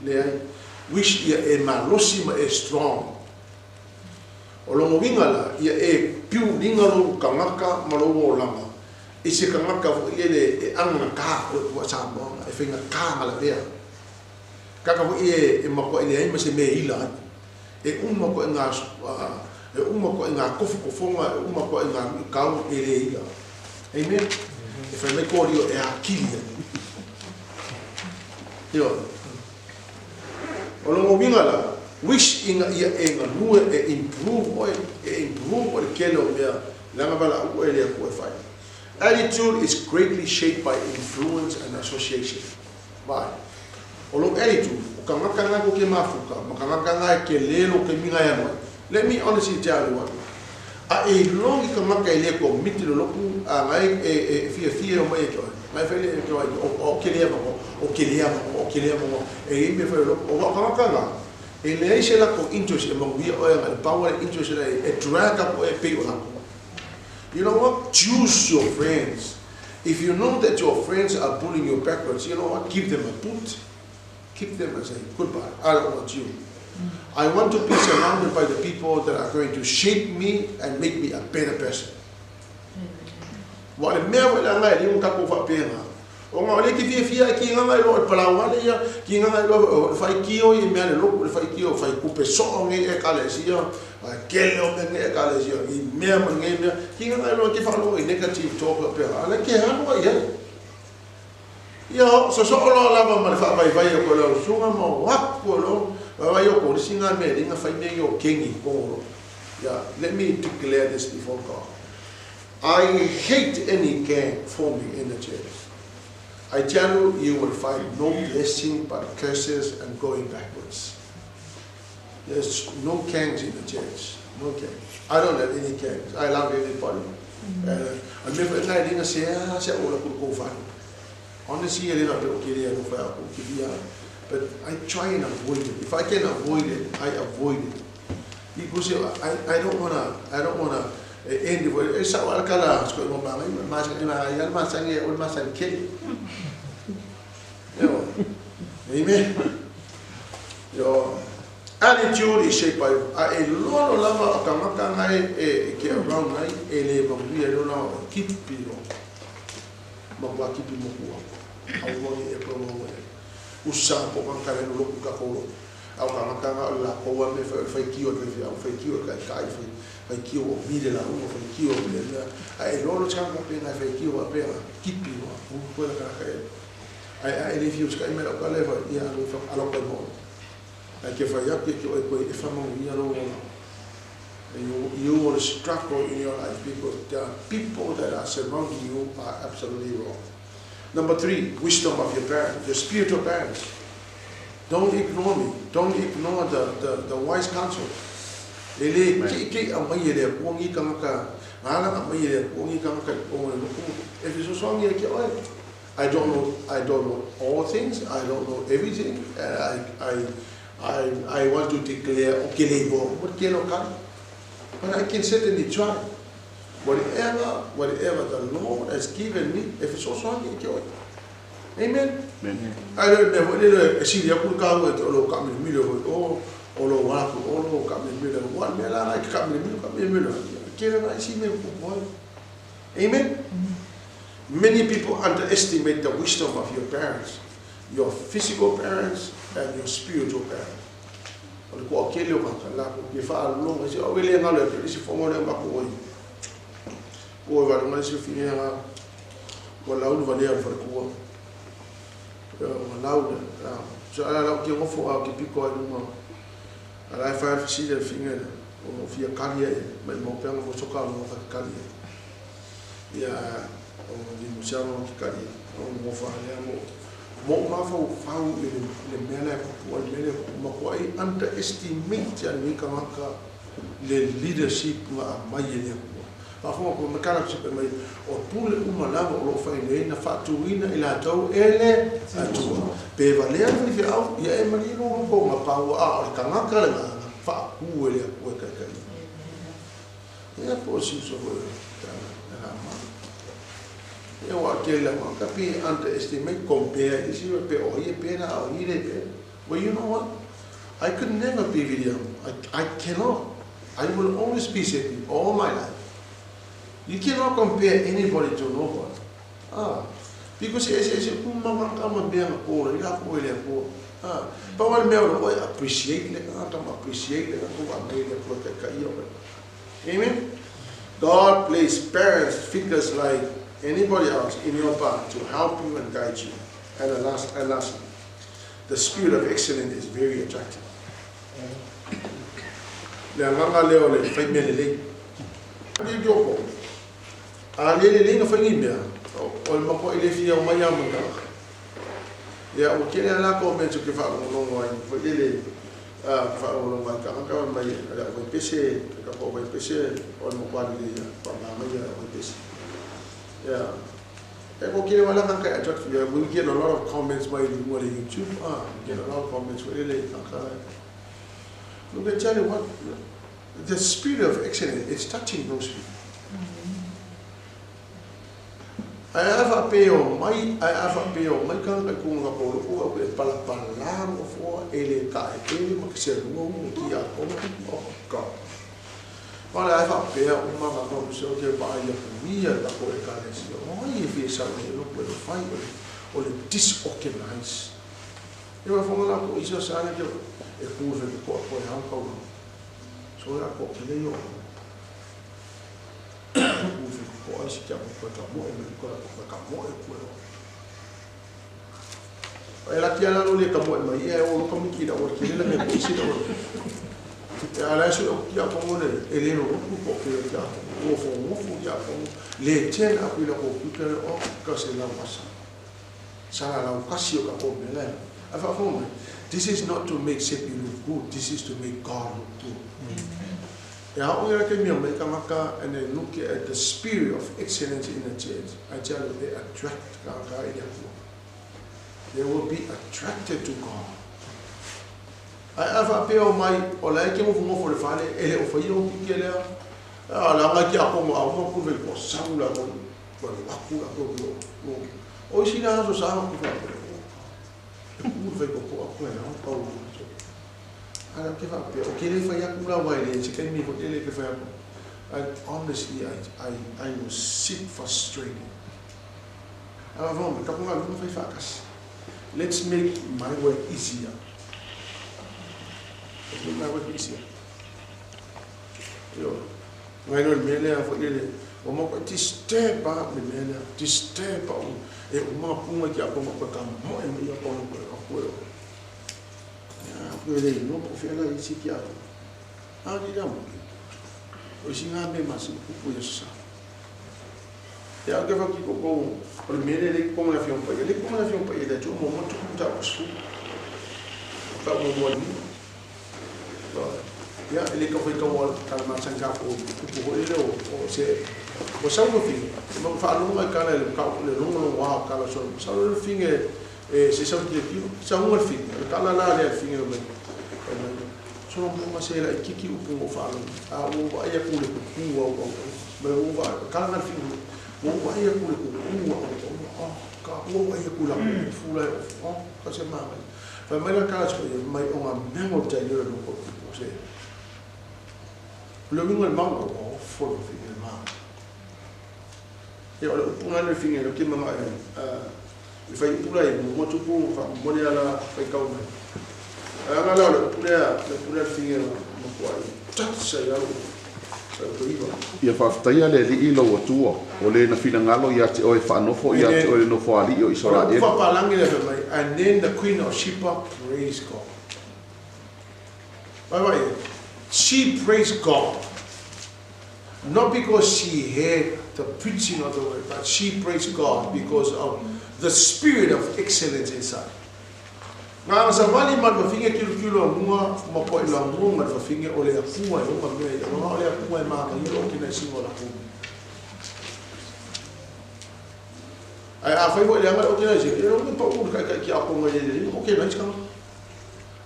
le wish ia e malosi ma e strong. O longo winga la ia e piu linga lo kangaka ma lo olanga. E se kangaka fo le e anga ka o sa mo e finga ka la vea. Kaka fo e e mako ile ai ma se me ila. E uma ko nga e uma ko nga kofu kofonga e uma ko nga kau e le ila. Amen. E fai mai korio e akili. Yo. O longo winga la wish inga ia e nga nue e improve o e improve o le kelo mea langa bala u e le ku e fai. Attitude is greatly shaped by influence and association. Vai. O long attitude, o kangaka nga ko ke mafuka, makangaka nga ke lelo ke minga ya noi. Let me honestly tell you what. A e long i kangaka e le ko miti lo loku a ngai e fia fia o mai e toi. Ngai fai le e toi o ke lea mo, o ke lea mo, o ke lea mo. E i me fai lo o kangaka nga. E le ai se la ko interest e manguia o e ngai power interest e drag up o e pay o lako. You know what? Choose your friends. If you know that your friends are pulling you backwards, you know what? Give them a boot. Keep them and say, goodbye, I don't want you. I want to be surrounded by the people that are going to shape me and make me a better person. Wa le mea wa la ngai le ka ko fa penga. O nga le ki fia fia ki nga ngai lo palau ale ia ki nga ngai lo fai kio i mea le lo le fai kio fai kupe so ngi e ka le sia ke le o me ngi e ka le sia i mea ma ngi mea ki nga ngai lo ki fa lo i negative talk pe ala ke ha no ia. Ia so so lo lava ma le fa vai vai o ko lo sunga ma wa ko lo vai o ko singa me ringa fai me yo kengi ko. Yeah, let me declare this before God. I hate any gang forming in the church. I tell you, you will find no blessing but curses and going backwards. There's no gangs in the church. No gangs. I don't have any gangs. I love everybody. I never say, honestly, but I try and avoid it. If I can avoid it, I avoid it. Because I don't wanna end it. It's all kala sko mo ma ma ma ma ma ke. Yo. Amen. Yo. Attitude is shaped by a lolo lava ka ngai e ke around ngai e le ba wi e lo kipi lo. Ma wa kipi mo ku. Au wa e pro mo. Usa po kan ka lo ku ka ko. Au ka ka la ko wa me fai kio te au fai kio ka kai fai kio o mi de la u fai kio le la ai lolo changa pe na fai kio pe kipi lo u ko la ka ai ai le fiu ska me la ka le fa ia lo fa ala ko mo ai ke fai ya ke ko e fa mo ia lo. You will struggle in your life because the people that are surrounding you are absolutely wrong. Number 3, wisdom of your parents, your spiritual parents. Don't ignore me. Don't ignore the wise counsel. Ele ke a mai ele ko ngi ka ka ala ka mai ele ko ngi ka ka o if you so ngi ke oi. I don't know all things. I don't know everything. I want to declare okay le go. What ke no ka? But I can certainly try. Whatever the Lord has given me, if it's also ngi ke oi. Amen. Amen. I don't know what le si ya ku ka o lo ka mi mi lo o o lo wa ku o lo ka mi mi lo wa me la ka mi mi ka mi mi lo ke la si me ku. Amen. Many people underestimate the wisdom of your parents, your physical parents and your spiritual parents. O le ko ke le o ka la ko ke fa lo se o le nga le si fo mo le ba ko o. O va le si fi nga Ua lau le valea o le faletua. Ua lau le, so ala lau ke ngofo a ke piko ai luma. Ala e whai fesili le finga le, o fia kali ai, mai mau peanga fo soka lo fa kali ai. Ia, o ni musiano ke kali, o ngofo ale mo. Mo ma fau fau i le mea lea kupu o le mea lea kupu ma kua ai underestimate a ni kangaka le leadership nga a mai e le akua. Faafofoga ko makala ko se mai o pule uma lava o lo fai nei na faatuina i latou e le Atua. Pe valea le faifeau ia e malie lo ko nga paua a o le tagata le na faatu e le Atua e taitai. Ia po si so ko ta na ma. Ia wa ke la ma ka pe underestimate compare isi pe o ia pe na o ile pe. Well, you know what? I could never be William. I cannot. I will always be Sepi all my life. You cannot compare anybody to nobody. Ah, because e se se uma ma ka ma mea ko le la ko le ko. Ah, pa wa mea o appreciate le ka ta appreciate le ko wa me le ko ka ka io. Amen. God placed parents figures like anybody else in your path to help you and guide you. And the last and lastly, the spirit of excellence is very attractive. Le agaga lea o le fai mea lelei. A le lelei na fai ni mea, o le makuaʻi le fia omai lava ma le tagata. Ia, ua tele lava latou mea tou te faalogologo ai, foi lele, faalogologo ai tagata fai mai o le auvaipese, le tatou auvaipese o le matua lelei lava, faamamaia le auvaipese. Ia, e ua tele lava tagata e attract, ia, we get a lot of comments mai luga o le YouTube, we get a lot of comments foi lele i tagata. Look, I tell you what, the spirit of excellence is touching those people. Ae a faapea o mai, ae a faapea o mai kānaka i kuga ka pōloko au e palapalā nofoa e le kaʻeʻele ma ke selua u ki a kona. Oh God. Wale ae faapea uma ka kau se o ke vaai aku ia le tatou ekalesia. O ai e fia sau nei loko e le fai o le, o le disorganize. E wafonga la ko isa sa ana ke e ku fe ko ko e hau kau. So ya ko ke le yo. Ku fe ko ai si kia ko ka mo e ko ko ka mo e ku. E la kia la lo le ka mo e mai e o ka miki la o ke le me ko si la o. E ala su o kia ko mo le e le lo ku ko ke kia o fo mo fu kia ko le ten a ku la ko ku ke o ka se la wasa. Sa la kasi o ka ko me le. A fa fo mai. This is not to make Sepi look good. This is to make God look good. E a o ke mea mai kangaka and they look at the spirit of excellence in the church. I tell you, they attract kangaka i le Atua. They will be attracted to God. Ae a faapea o mai, o la e ke ngofongofo le fale, e le o faia o kike lea. A la ngai ki a kongo a uma kuve ko sau la ko, ko le waku la ko ko. O isi la aso sa ku faapea. E ku fai ko ko aku e na pau. Ala ke faapea, o ke le fai aku la wai le, se kai mi ko le ke fai aku. And honestly, I was sick frustrated. Ala vamo, ka punga lunga fai whakasi. Let's make my work easier. Let's make my work easier. Yo, ngai no le mea lea foi lele, o mo ko disturb a le mea lea, disturb a e uma punga ki a konga koe ka moe mai a konga koe a koe o. Ia, koe le no po whiala i si ki a konga. A ni ramo. O isi ngā me masi kupu ia sa. Ia, ke whaki ko ko, o le mea lea le konga le whiong pai, le konga le whiong pai le tu mo mo tu ta o su. Ka mo mo ni. Ia, e le ka whai ka wa ka ma sang ka ko kupu ho ile o se o sa mo fi. Mo fa lo ka le ka le longo lo wa ka la so. Sa lo fi e se sa ki le ki sa mo fi. Ka la la le fi me. So mo ma se la kiki upu mo fa lo. A o wa ia ku le ku wa o. Me o wa ka la fi. O wa ia ku le ku wa o. Ka o wa ia ku la fu la o. Ka se ma. Fa mai la ka so mai o nga me mo ta yo lo ko se. Le wingo le mau o fo lo fi le mau. E o le upu na le fi le ki manga e le fai upu la e mo tupu fa mo le ala fai kau mai. A nga la le upu le le upu le fi le mo ko ai. Ta sa ya lo. Sa ko iwa. Ia faafetaia le Alii i lou Atua O le na finagalo ia te oe e faanofo ia te oe i le nofoalii o O le upu Isaraelu. faapalagi lea fai mai, And then the queen of Sheba praised God. Vaavaai i ai. She praised God. Not because she heard the preaching of the word, but she praised God because of the spirit of excellence inside. Ngā savali ma le fafine kilokilo a mua ma po i la mua ma le fafine o le Akua e oga mea ia loga o le Akua e māgaia o kina i singa o la kumi. Ae afai foi e leaga le organization, e le pau le kaikai ki aponga i le le, okay nice kanga.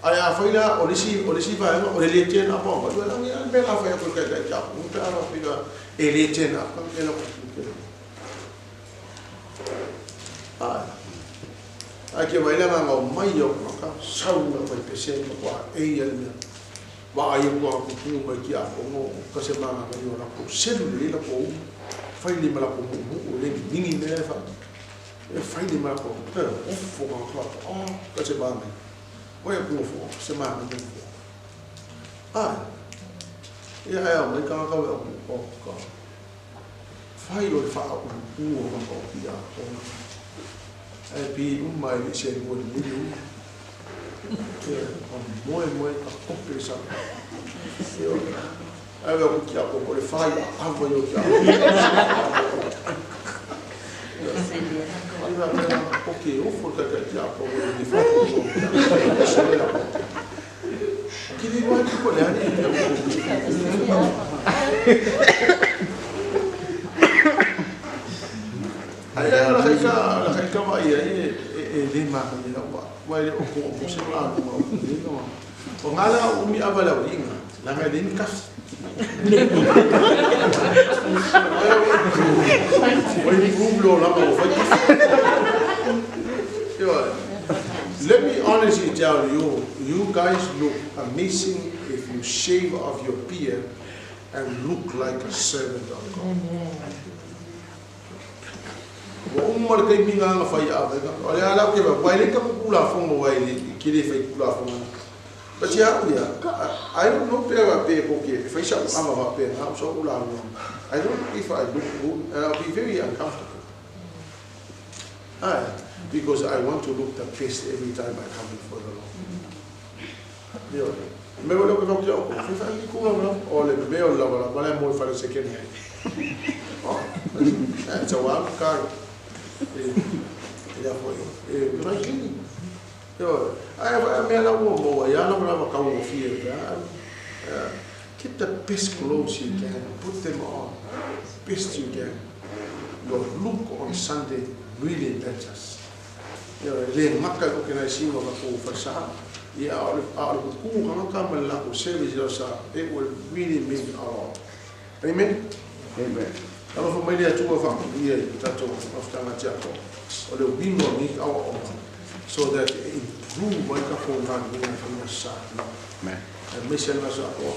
Ae afai la o le isi o le isi vaega o le le tena pa ma le langi a me la fai ko kaikai ki aponga pe ala fika e le tena ka e la ko ke. Ai. Ai ke vai la nga mai yo ka sau na mai pese ma kwa e ia le mea. Vaai aku a kupu mai ki aponga ka se manga ka yo la ko selu le la ko fai le mala ko mu le mingi me fa. E fai le mala ko e ofo ka ka oh ka se manga. Oi aku ofo se manga me fo. Ai. Ia ai au mai ka ka o o ka. Fai lo fa o u o ka ko ki aponga. Ai pi uma i se mo le ni u. Ia o moe moe ka kope sa. Ia ai o ki apo ko le fai a ava yo ki apo. Ia mea o ke ofo ka ka ki apo o le fai ko. Se le apo. Ki le wa ki ko le ani e ko. Ai ai la kai ka la kai ka vai ai e e le ma ni la wa. Wa le o ko o se la no le no. O ngala umi ava la uinga. La ngai le ni kafi. Oi ni gublo la ma fai kafi. Let me honestly tell you, you guys look amazing if you shave off your beard and look like a servant of God. Ua uma le taimi na ana fai ava o le ala ke wa ile ka kula fongo wa ile ki le fai kula fongo. But ya ya, I don't know pe wa pe ko ke fai sa ava wa pe na so ula lo. I don't know if I look good and I'll be very uncomfortable. Ai, because I want to look the best every time I come before the Lord. Io, me voglio che faccio, fai fai di culo no? O le me o la la la mo fare second hand. Oh, it's a wild card. Ia foi. E vai kini. Io, ai ai me la uo mo ia la la ka uo fie ta. Keep the best clothes you can, put them on. Best you can. Your look on Sunday really matters. Io le maka o ke na singo ka ko fa ia o le a le ku ka ka ma la ko service lo sa it will really mean a lot. Amen. Amen. Alofa mai le Atua faamanuia i tatou mafutaga tiapo o le uiga o nei aoaoga so that e improve ai tatou galuega e fai i aso Sa. Amen. Aemaise le aso atoa.